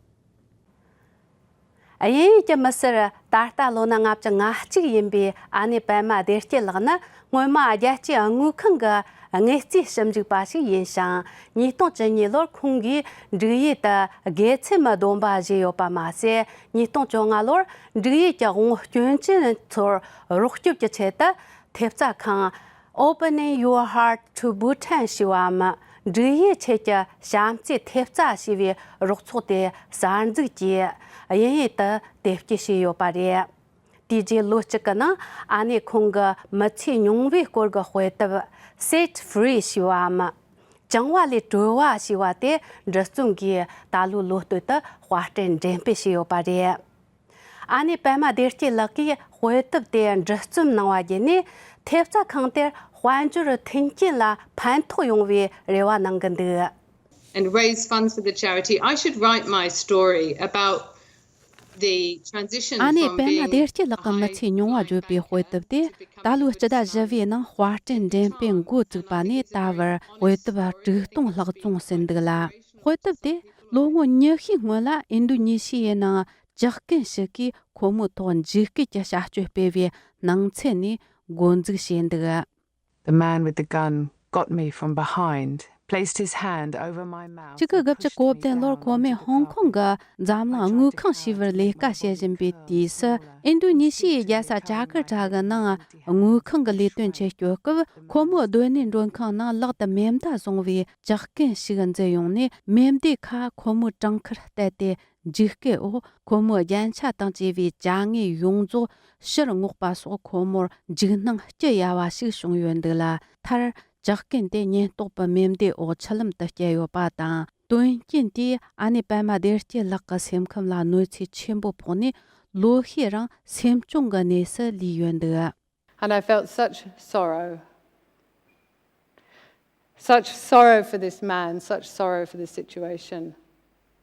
དབྱིན་ཡིག་གི་མི་སེར་ད་ལྟ་ལོ་ན་ལྔ་བཅུ་ང་གཅིག་ཡིན་པའི་ཨ་ནེ་པད་མ་བདེ་སྐྱིད་ལགས་ནི་སྔོན་མ་རྒྱལ་སྤྱིའི་དངུལ་ཁང་གི་དངུལ་རྩིས་ཞིབ་འཇུག་པ་ཞིག་ཡིན་ཞིང་། ཉིས་སྟོང་བཅུ་གཉིས་ལོར་ཁོང་གིས་འབྲུག་ཡུལ་དུ་དགེ་མཚན་མི་སྡོམ་པ་བཞེས་ཡོད་པ་མ་ཟད། ཉིས་སྟོང་བཅོ་ལྔ་ལོར་འབྲུག་ཡུལ་གྱི་དབང་བོ་སྐྱོན་ཅན་ཚོར་རོགས་སྐྱོབ་ཀྱི་ཆེད་དུ་ཐེབས་རྩ་ཁང་Opening Your Heart to Bhutan ཞེས་པའམ། འབྲུག་ཡུལ་ཆེད་ཀྱི་བྱམས་བརྩེའི་ཐེབས་རྩ་ཞེས་པའི་རོགས་ཚོགས་དེ་གསར་འཛུགས་ཀྱིས་དབྱིན་ཡུལ་དུ་དེབ་སྐྱེལ་བྱས་ཡོད་པ་རེད། དེའི་རྗེས་ལོ་གཅིག་གི་ནང་ཨ་ནེ་ཁོང་གི་མི་ཚེའི་མྱོང་བའི་སྐོར་གྱི་དཔེ་དེབ་Set Free ཞེས་པའམ། བཅིང་བ་ལས་གྲོལ་བ་ཞེས་པ་དེ་འབྲི་རྩོམ་གྱིས་ད་ལོའི་ལོ་སྟོད་དུ་དཔར་སྐྲུན་འགྲེམས་སྤེལ་བྱས་ཡོད་པ་རེད། ཨ་ནེ་པད་མ་བདེ་སྐྱིད་ལགས་ཀྱིས་དཔེ་དེབ་དེ་འབྲི་རྩོམ་གནང་བ་བརྒྱུད་ནས་ཐེབས་རྩ་ཁང་དེར་དཔལ་འབྱོར་མཐུན་རྐྱེན་ལ་ཕན་ཐོགས་ཡོང་བའི་རེ་བ་གནང་གི་འདུག And raise funds for the charity. I should write my story about the transition ཨ་ནེ་from པད་མ་བདེ་སྐྱིད་ལགས་ཀྱི་མི་ཚེའི་མྱོང་བ་བརྗོད་པའི་དཔེ་དེབ་དེ་ད་ལོའི་སྤྱི་ཟླ་བཞི་པའི་ནང་དཔར་སྐྲུན་འགྲེམས་སྤེལ་འགོ་བཙུགས་པ་ནས་ད་བར་དཔེ་དེབ་དྲུག་སྟོང་ལྷག་ཙམ་ཟིན་འདུག་ལ། དཔེ་དེབ་དེ་ལོ་ངོ་ཉི་ཤུའི་སྔོན་ལ་ཨིན་རྡུ་ནི་ཤི་ཡའི་ནང་ཇག་རྐུན་ཞིག་གིས་ཁོ་མོའི་ཐོག་འཇིགས་སྐུལ་གྱི་བྱ་སྤྱོད་སྤེལ་བའི་ནང་ཚུད་ནས་འགོ་འཛུགས་བྱས་འདུག The man with the gun got me from behind, placed his hand over my mouth གཅིག་དགུ་དགུ་བཅུ་གོ་བདུན་ལོར་ཁོ་མོས་ཧོང་ཀོང་གི་འཛམ་གླིང་དངུལ་ཁང་ཞེས་པར་ལས་ཀ་བྱེད་བཞིན་པའི་དུས་སུ། ཨིན་རྡུ་ནི་ཤི་ཡའི་རྒྱལ་ས་ཇ་ཀར་ཏ་གི་ནང་དངུལ་ཁང་གི་ལས་དོན་ཆེད་སྐྱོད་སྐབས། ཁོ་མོའི་སྡོད་གནས་མགྲོན་ཁང་ནང་ལག་ཏུ་མེ་མདའ་བཟུང་བའི་ཇག་རྐུན་ཞིག་འཛུལ་ཡོང་ནས། མེ་མདའི་ཁ་ཁོ་མོའི་བྲང་ཁར་གཏད་དེ། འཇིགས་སྐུལ་འོག་ཁོ་མོའི་རྒྱན་ཆ་དང་བཅས་པའི་བྱ་དངོས་ཡོངས་རྫོགས་ཕྱིར་བསྔོགས་པ་སོགས་ཁོ་མོར་འཇིགས་སྣང་སྐྱེ་ཡ་བ་ཞིག་བྱུང་ཡོད་འདུག་ལ། མཐར་ ཇག་རྐུན་དེ་ཉེན་རྟོག་པའི་མེ་མདའི་འོག་འཆི་ལམ་དུ་བསྐྱལ་ཡོད་པ་དང་། དོན་རྐྱེན་དེས་ཨ་ནེ་པད་མ་བདེ་སྐྱིད་ལགས་ཀྱི་སེམས་ཁམས་ལ་གནོད་འཚེ་ཆེན་པོ་ཕོག་ནས། ལོ་ཤས་རིང་སེམས་གཅོང་གི་གནས་སུ་ལུས་ཡོད་འདུག། And I felt such sorrow. Such sorrow for this man, such sorrow for the situation.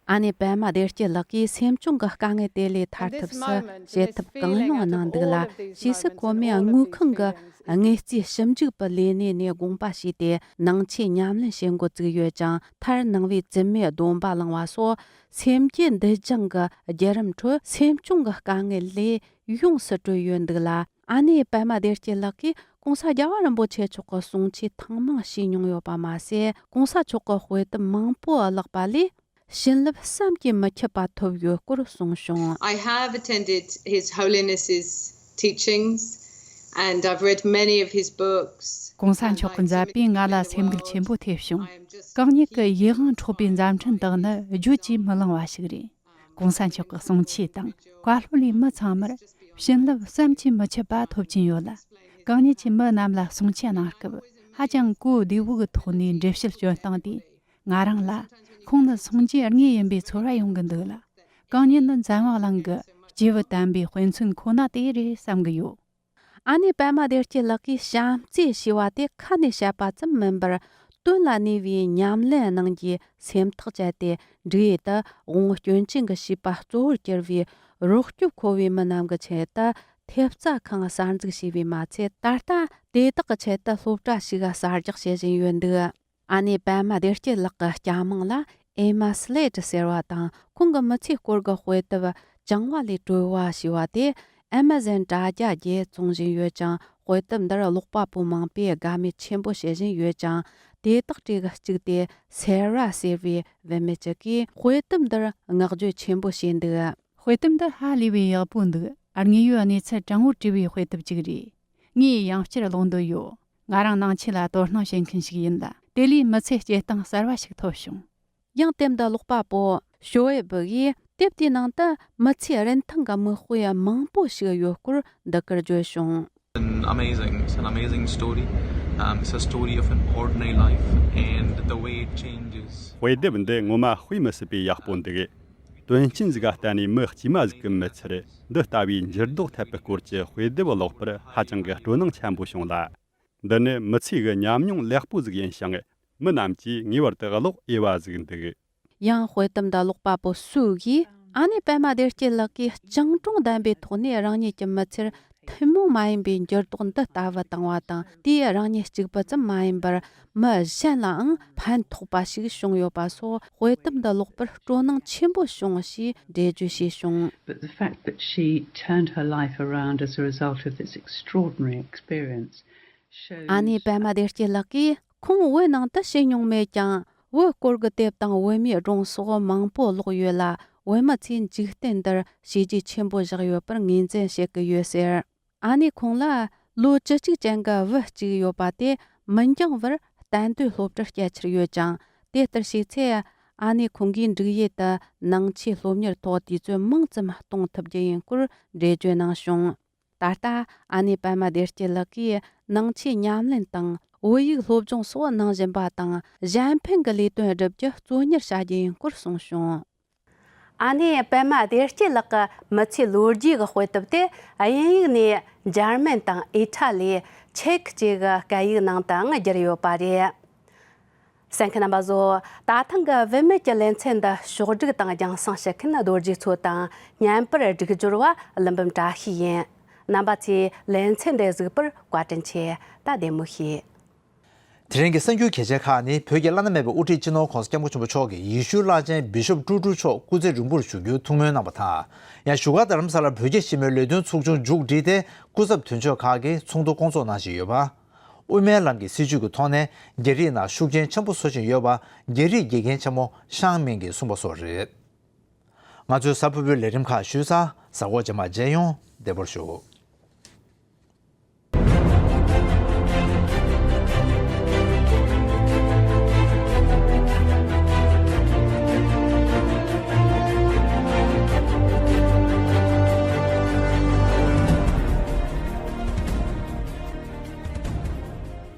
ཨ་ནེ་པད་མ་བདེ་སྐྱིད་ལགས་ཀྱིས་སེམས་གཅོང་གི་དཀའ་ངལ་དེ་ལས་ཐར་ཐབས་སུ་བྱེད་ཐབས་གང་ཡང་གནང་འདུག་ལ། ཕྱིས་སུ་ཁོ་མོས་དངུལ་ཁང་གི་དངུལ་རྩིས་ཞིབ་འཇུག་པའི་ལས་གནས་ནས་དགོངས་པ་ཞུས་ཏེ། ནང་ཆོས་ཉམས་ལེན་བྱེད་འགོ་བཙུགས་ཡོད་ཅིང་། མཐར་ནང་པའི་བཙུན་མའི་སྡོམ་པ་བླངས་པ་སོགས་སེམས་རྒྱུད་འདུ་སྦྱོང་གི་བརྒྱུད་རིམ་ཁྲོད་སེམས་གཅོང་གི་དཀའ་ངལ་ལས་ཡོངས་སུ་གྲོལ་ཡོད་འདུག་ལ། ཨ་ནེ་པད་མ་བདེ་སྐྱིད་ལགས་ཀྱིས་༸གོང་ས་རྒྱལ་བ་རིན་པོ་ཆེ་མཆོག་གི་གསུང་ཆོས་ཐེངས་མང་ཞུས་མྱོང་ཡོད་པ་མ་ཟད། ༸གོང་ས་མཆོག་གི་དཔེ་དེབ་མང་པོ་བཀླགས་པ་ལས། བྱིན་རླབས་བསམ་གྱིས་མི་ཁྱབ་པ་ཐོབ་ཡོད་སྐོར་གསུངས་བྱུང་། I have attended His Holiness's teachings and I've read many of his books. ༸གོང་ས་མཆོག་གི་མཛད་པས་ང་ལ་སེམས་འགུལ་ཆེན་པོ་ཐེབས་བྱུང་། གང་ཉིད་ཀྱི་ཡིད་དབང་འཕྲོག་པའི་མཛད་འཕྲིན་དག་ནི་བརྗོད་ཀྱིས་མི་ལང་བ་ཞིག་རེད། ༸གོང་ས་མཆོག་གི་གསུང་ཆོས་དང་བཀའ་སློབ་ལས་མི་ཚང་མར་བྱིན་རླབས་བསམ་གྱིས་མི་ཁྱབ་པ་ཐོབ་ཀྱིན་ཡོད་ལ། གང་ཉིད་ཀྱིས་མི་རྣམས་ལ་གསུང་ཆོས་གནང་སྐབས་ཧ་ཅང་གོ་བདེ་བོ་གི་ཐོག་ནས་འགྲེལ་བཤད་སྐྱོན་སྟངས་དེས། ང་རང་ལ་ཁོང་ནི་སངས་རྒྱས་དངོས་ཡིན་པའི་ཚོར་བ་ཡོང་གི་འདུག་ལ། གང་ཉིད་ནི་འཛམ་བུ་གླིང་གི་སྐྱེས་བུ་དམ་པའི་དཔེ་མཚོན་ཁོ་ན་དེ་རེད་བསམ་གི་ཡོད། ཨ་ནེ་པད་མ་བདེ་སྐྱིད་ལགས་ཀྱིས་བྱམས་བརྩེ་ཞེས་པ་དེ་ཁ་ནས་བཤད་པ་ཙམ་མིན་པར། དོན་ལ་གནས་པའི་ཉམས་ལེན་གནང་རྒྱུའི་སེམས་ཐག་བཅད་དེ། འབྲུག་ཡུལ་དུ་དབང་པོ་སྐྱོན་ཅན་གྱི་བྱིས་པ་གཙོ་བོར་གྱུར་བའི་རོགས་སྐྱོབ་མཁོ་བའི་མི་རྣམས་ཀྱི་ཆེད་དུ་ཐེབས་རྩ་ཁང་གསར་འཛུགས་བྱས་པས་མ་ཚད། ད་ལྟ་དེ་དག་གི་ཆེད་དུ་སློབ་གྲྭ་ཞིག་གསར་རྒྱག་བྱེད་བཞིན་ཡོད་འདུག། ཨ་ནེ་པད་མ་བདེ་སྐྱིད་ལགས་ཀྱི་སྐྱ་མིང་ལ་ཨེ་མ་སི་ལེད་ཟེར་བ་དང་། ཁོང་གི་མི་ཚེའི་སྐོར་གྱི་དཔེ་དེབ་བྱང་བ་ལས་གྲོལ་བ་ཞེས་པ་དེ་ཨེ་མ་ཟོན་དྲ་རྒྱ་བརྒྱུད་བཙོང་བཞིན་ཡོད་ཅིང་། དཔེ་དེབ་འདིར་ཀློག་པ་པོ་མང་པོས་དགའ་མོས་ཆེན་པོ་བྱེད་བཞིན་ཡོད་ཅིང་། དེ་དག་གྲས་ཀྱི་གཅིག་སྟེ་སེ་ར་ཟེར་བའི་བུད་མེད་ཅིག་གིས་དཔེ་དེབ་འདིར་བསྔགས་བརྗོད་ཆེན་པོ་བྱས་འདུག། དཔེ་དེབ་འདི་ཧ་ལས་པའི་ཡག་པོ་འདུག། དངོས་ཡོད་གནས་ཚུལ་དྲང་བོར་བྲིས་པའི་དཔེ་དེབ་ཅིག་རེད། ངས་ཡང་བསྐྱར་ཀློག་འདོད་ཡོད། ང་རང་ནང་ཆོས་ལ་དོ་སྣང་བྱེད་མཁན་ཞིག་ཡིན་ལ། དེ་ལས་མི་ཚེའི་སྐྱེལ་སྟངས་གསར་བ་ཞིག་ཐོབ་བྱུང་། ཡང་དེབ་འདི་ཀློག་པ་པོ་ཞོ་ཨེ་བུ་ཡིས་དེབ་དེའི་ནང་དུ་མི་ཚེའི་རིན་ཐང་གི་མིག་དཔེ་མང་པོ་ཞིག་ཡོད་སྐོར་འདི་གར་བརྗོད་བྱུང་། An amazing, it's an amazing story. Um, it's a story of an ordinary life and the way it changes. དཔེ་དེབ་འདི་ངོ་མ་དཔེ་མི་སྲིད་པའི་ཡག་པོ་འདུག། དོན་རྐྱེན་ཟིག་ག་བལྟས་ནས་མི་དཀྱུས་མ་ཟིག་གི་མི་ཚེར་འདི་ལྟ་བུའི་འགྱུར་ལྡོག་ཐེབས་པའི་སྐོར་གྱི་དཔེ་དེབ་ཀློག་པར་ཧ་ཅང་གི་སྤྲོ་སྣང་ཆེན་པོ་བྱུང་ལ། འདི་ནི་མི་ཚེ་གི་ཉམས་མྱོང་ལེགས་པོ་ཟིག་ཡིན་ཞིང་། མི་རྣམས་ཀྱིས་ངེས་པར་དུ་ཀློག་འོས་པ་ཟིག་འདུག། ཡང་དཔེ་དེབ་འདི་ཀློག་པ་པོ་སུའུ་ཡིས། ཨ་ནེ་པད་མ་བདེ་སྐྱིད་ལགས་ཀྱིས་སྤྱང་གྲུང་ལྡན་པའི་ཐོག་ནས་རང་ཉིད་ཀྱི་མི་ཚེར་ཐུན་མོང་མ་ཡིན་པའི་འགྱུར་ལྡོག་འདི་ལྟ་བུ་བཏང་བ་དང་། དེས་རང་ཉིད་གཅིག་པུ་ཙམ་མ་ཡིན་པར་མི་གཞན་ལའང་ཕན་ཐོགས་པ་ཞིག་བྱུང་ཡོད་པ་སོགས། དཔེ་དེབ་འདི་ཀློག་པར་སྤྲོ་སྣང་ཆེན་པོ་བྱུང་ཞེས་འགྲེལ་བརྗོད་བྱས་བྱུང་། But the fact that she turned her life around as a result of this extraordinary experience shows. ཨ་ནེ་པད་མ་བདེ་སྐྱིད་ལགས་ཀྱིས། ཁོང་བོད་ནང་དུ་ཕྱིན་མྱོང་མེད་ཀྱང་། བོད་སྐོར་གྱི་དེབ་དང་བོད་མིའི་སྒྲུང་སོགས་མང་པོ་ཀློག་ཡོད་ལ། བོད་མི་ཚོས་འཇིག་རྟེན་འདིར་བྱས་རྗེས་ཆེན་པོ་བཞག་ཡོད་པར་ངོས་འཛིན་བྱེད་ཀྱི་ཡོད་ཟེར། ཨ་ནེ་ཁོང་ལ་ལོ་བཅུ་གཅིག་ཅན་གྱི་བུ་གཅིག་ཡོད་པ་དེ་མི་འགྱངས་པར་གཏན་སྡོད་སློབ་གྲྭར་བསྐྱལ་འཆར་ཡོད་ཅིང་། དེ་ལྟར་བྱས་ཚེ། ཨ་ནེ་ཁོང་གིས་འབྲུག་ཡུལ་དུ་ནང་ཆོས་སློབ་གཉེར་ཐོག་དུས་ཚོད་མང་ཙམ་གཏོང་ཐུབ་རྒྱུ་ཡིན་སྐོར་འགྲེལ་བརྗོད་གནང་བྱུང་། ད་ལྟ་ཨ་ནེ་པད་མ་བདེ་སྐྱིད་ལགས་ཀྱིས་ནང་ཆོས་ཉམས་ལེན་དང་བོད་ཡིག་སློབ་སྦྱོང་སོགས་གནང་བཞིན་པ་དང་། གཞན་ཕན་གྱི་ལས་དོན་བསྒྲུབ་རྒྱུ་གཙོ་གཉེར་བྱ་རྒྱུ་ཡིན་སྐོར་གསུངས་བྱུང་། ཨ་ནེ་པད་མ་བདེ་སྐྱིད་ལགས་ཀྱི་མི་ཚེའི་ལོ་རྒྱུས་ཀྱི་དཔེ་དེབ་དེ་དབྱིན་ཡིག་ནས་འཇར་མན་དང་ཨི་ཊ་ལི། ཅེཀ་བཅས་ཀྱི་སྐད་ཡིག་ནང་དུའང་བསྒྱུར་ཡོད་པ་རེད། གསན་མཁན་རྣམ་པ་ཚོ། ད་ཐེངས་ཀྱི་བུད་མེད་ཀྱི་ལེ་ཚན་འདི་ཕྱོགས་སྒྲིག་དང་རྒྱང་སྲིང་བྱེད་མཁན་རྡོ་རྗེ་མཚོ་དང་། བརྙན་པར་སྒྲིག་སྦྱོར་བ་ཀླུ་འབུམ་བཀྲ་ཤིས་ཡིན། རྣམ་པ་ཚོས་ལེ་ཚན་འདི་གཟིགས་པར་བཀའ་དྲིན་ཆེ། ད་བདེ་མོ་བྱོས། དེ་རིང་གི་གསར་འགྱུར་གལ་ཆེ་ཁག་ནི། བོད་ཀྱི་བླ་ན་མེད་པའི་དབུ་ཁྲིད་སྤྱི་ནོར་༸གོང་ས་༸སྐྱབས་མགོན་ཆེན་པོ་མཆོག་གིས་ཡེ་ཤུའི་བླ་ཆེན་བི་ཤོབ་ཀྲུ་ཀྲུ་མཆོག་སྐུ་ཚེ་རིང་པོར་བཞུགས་རྒྱུའི་ཐུགས་སྨོན་གནང་བ་དང་། ཡང་བཞུགས་སྒར་རྡ་རམ་ས་ལར་བོད་རྒྱ་ཞི་མོལ་ལས་དོན་ཚོགས་ཆུང་མཇུག་བསྒྲིལ་ཏེ། སྐུ་ཚབ་དོན་གཅོད་ཁག་གིས་ཚོགས་འདུ་བསྐོང་ཚོགས་གནང་བཞིན་ཡོད་པ། དབུ་མའི་ལམ་གྱི་སྲིད་བྱུས་ཀྱི་ཐོག་ནས་རྒྱ་རིགས་ནང་ཤུགས་རྐྱེན་ཆེན་པོ་བཟོ་བཞིན་ཡོད་པ། རྒྱ་རིགས་དགེ་རྒན་ཆེན་མོ་ཤང་མིང་གིས་གསུངས་པ་སོགས་རེད། ང་ཚོའི་གཟའ་ཕུར་བུའི་ལས་རིམ་ཁག་ཞུས་ཚར། གཟའ་འཁོར་རྗེས་མར་མཇལ་ཡོང་། བདེ་པོར་བཞུགས།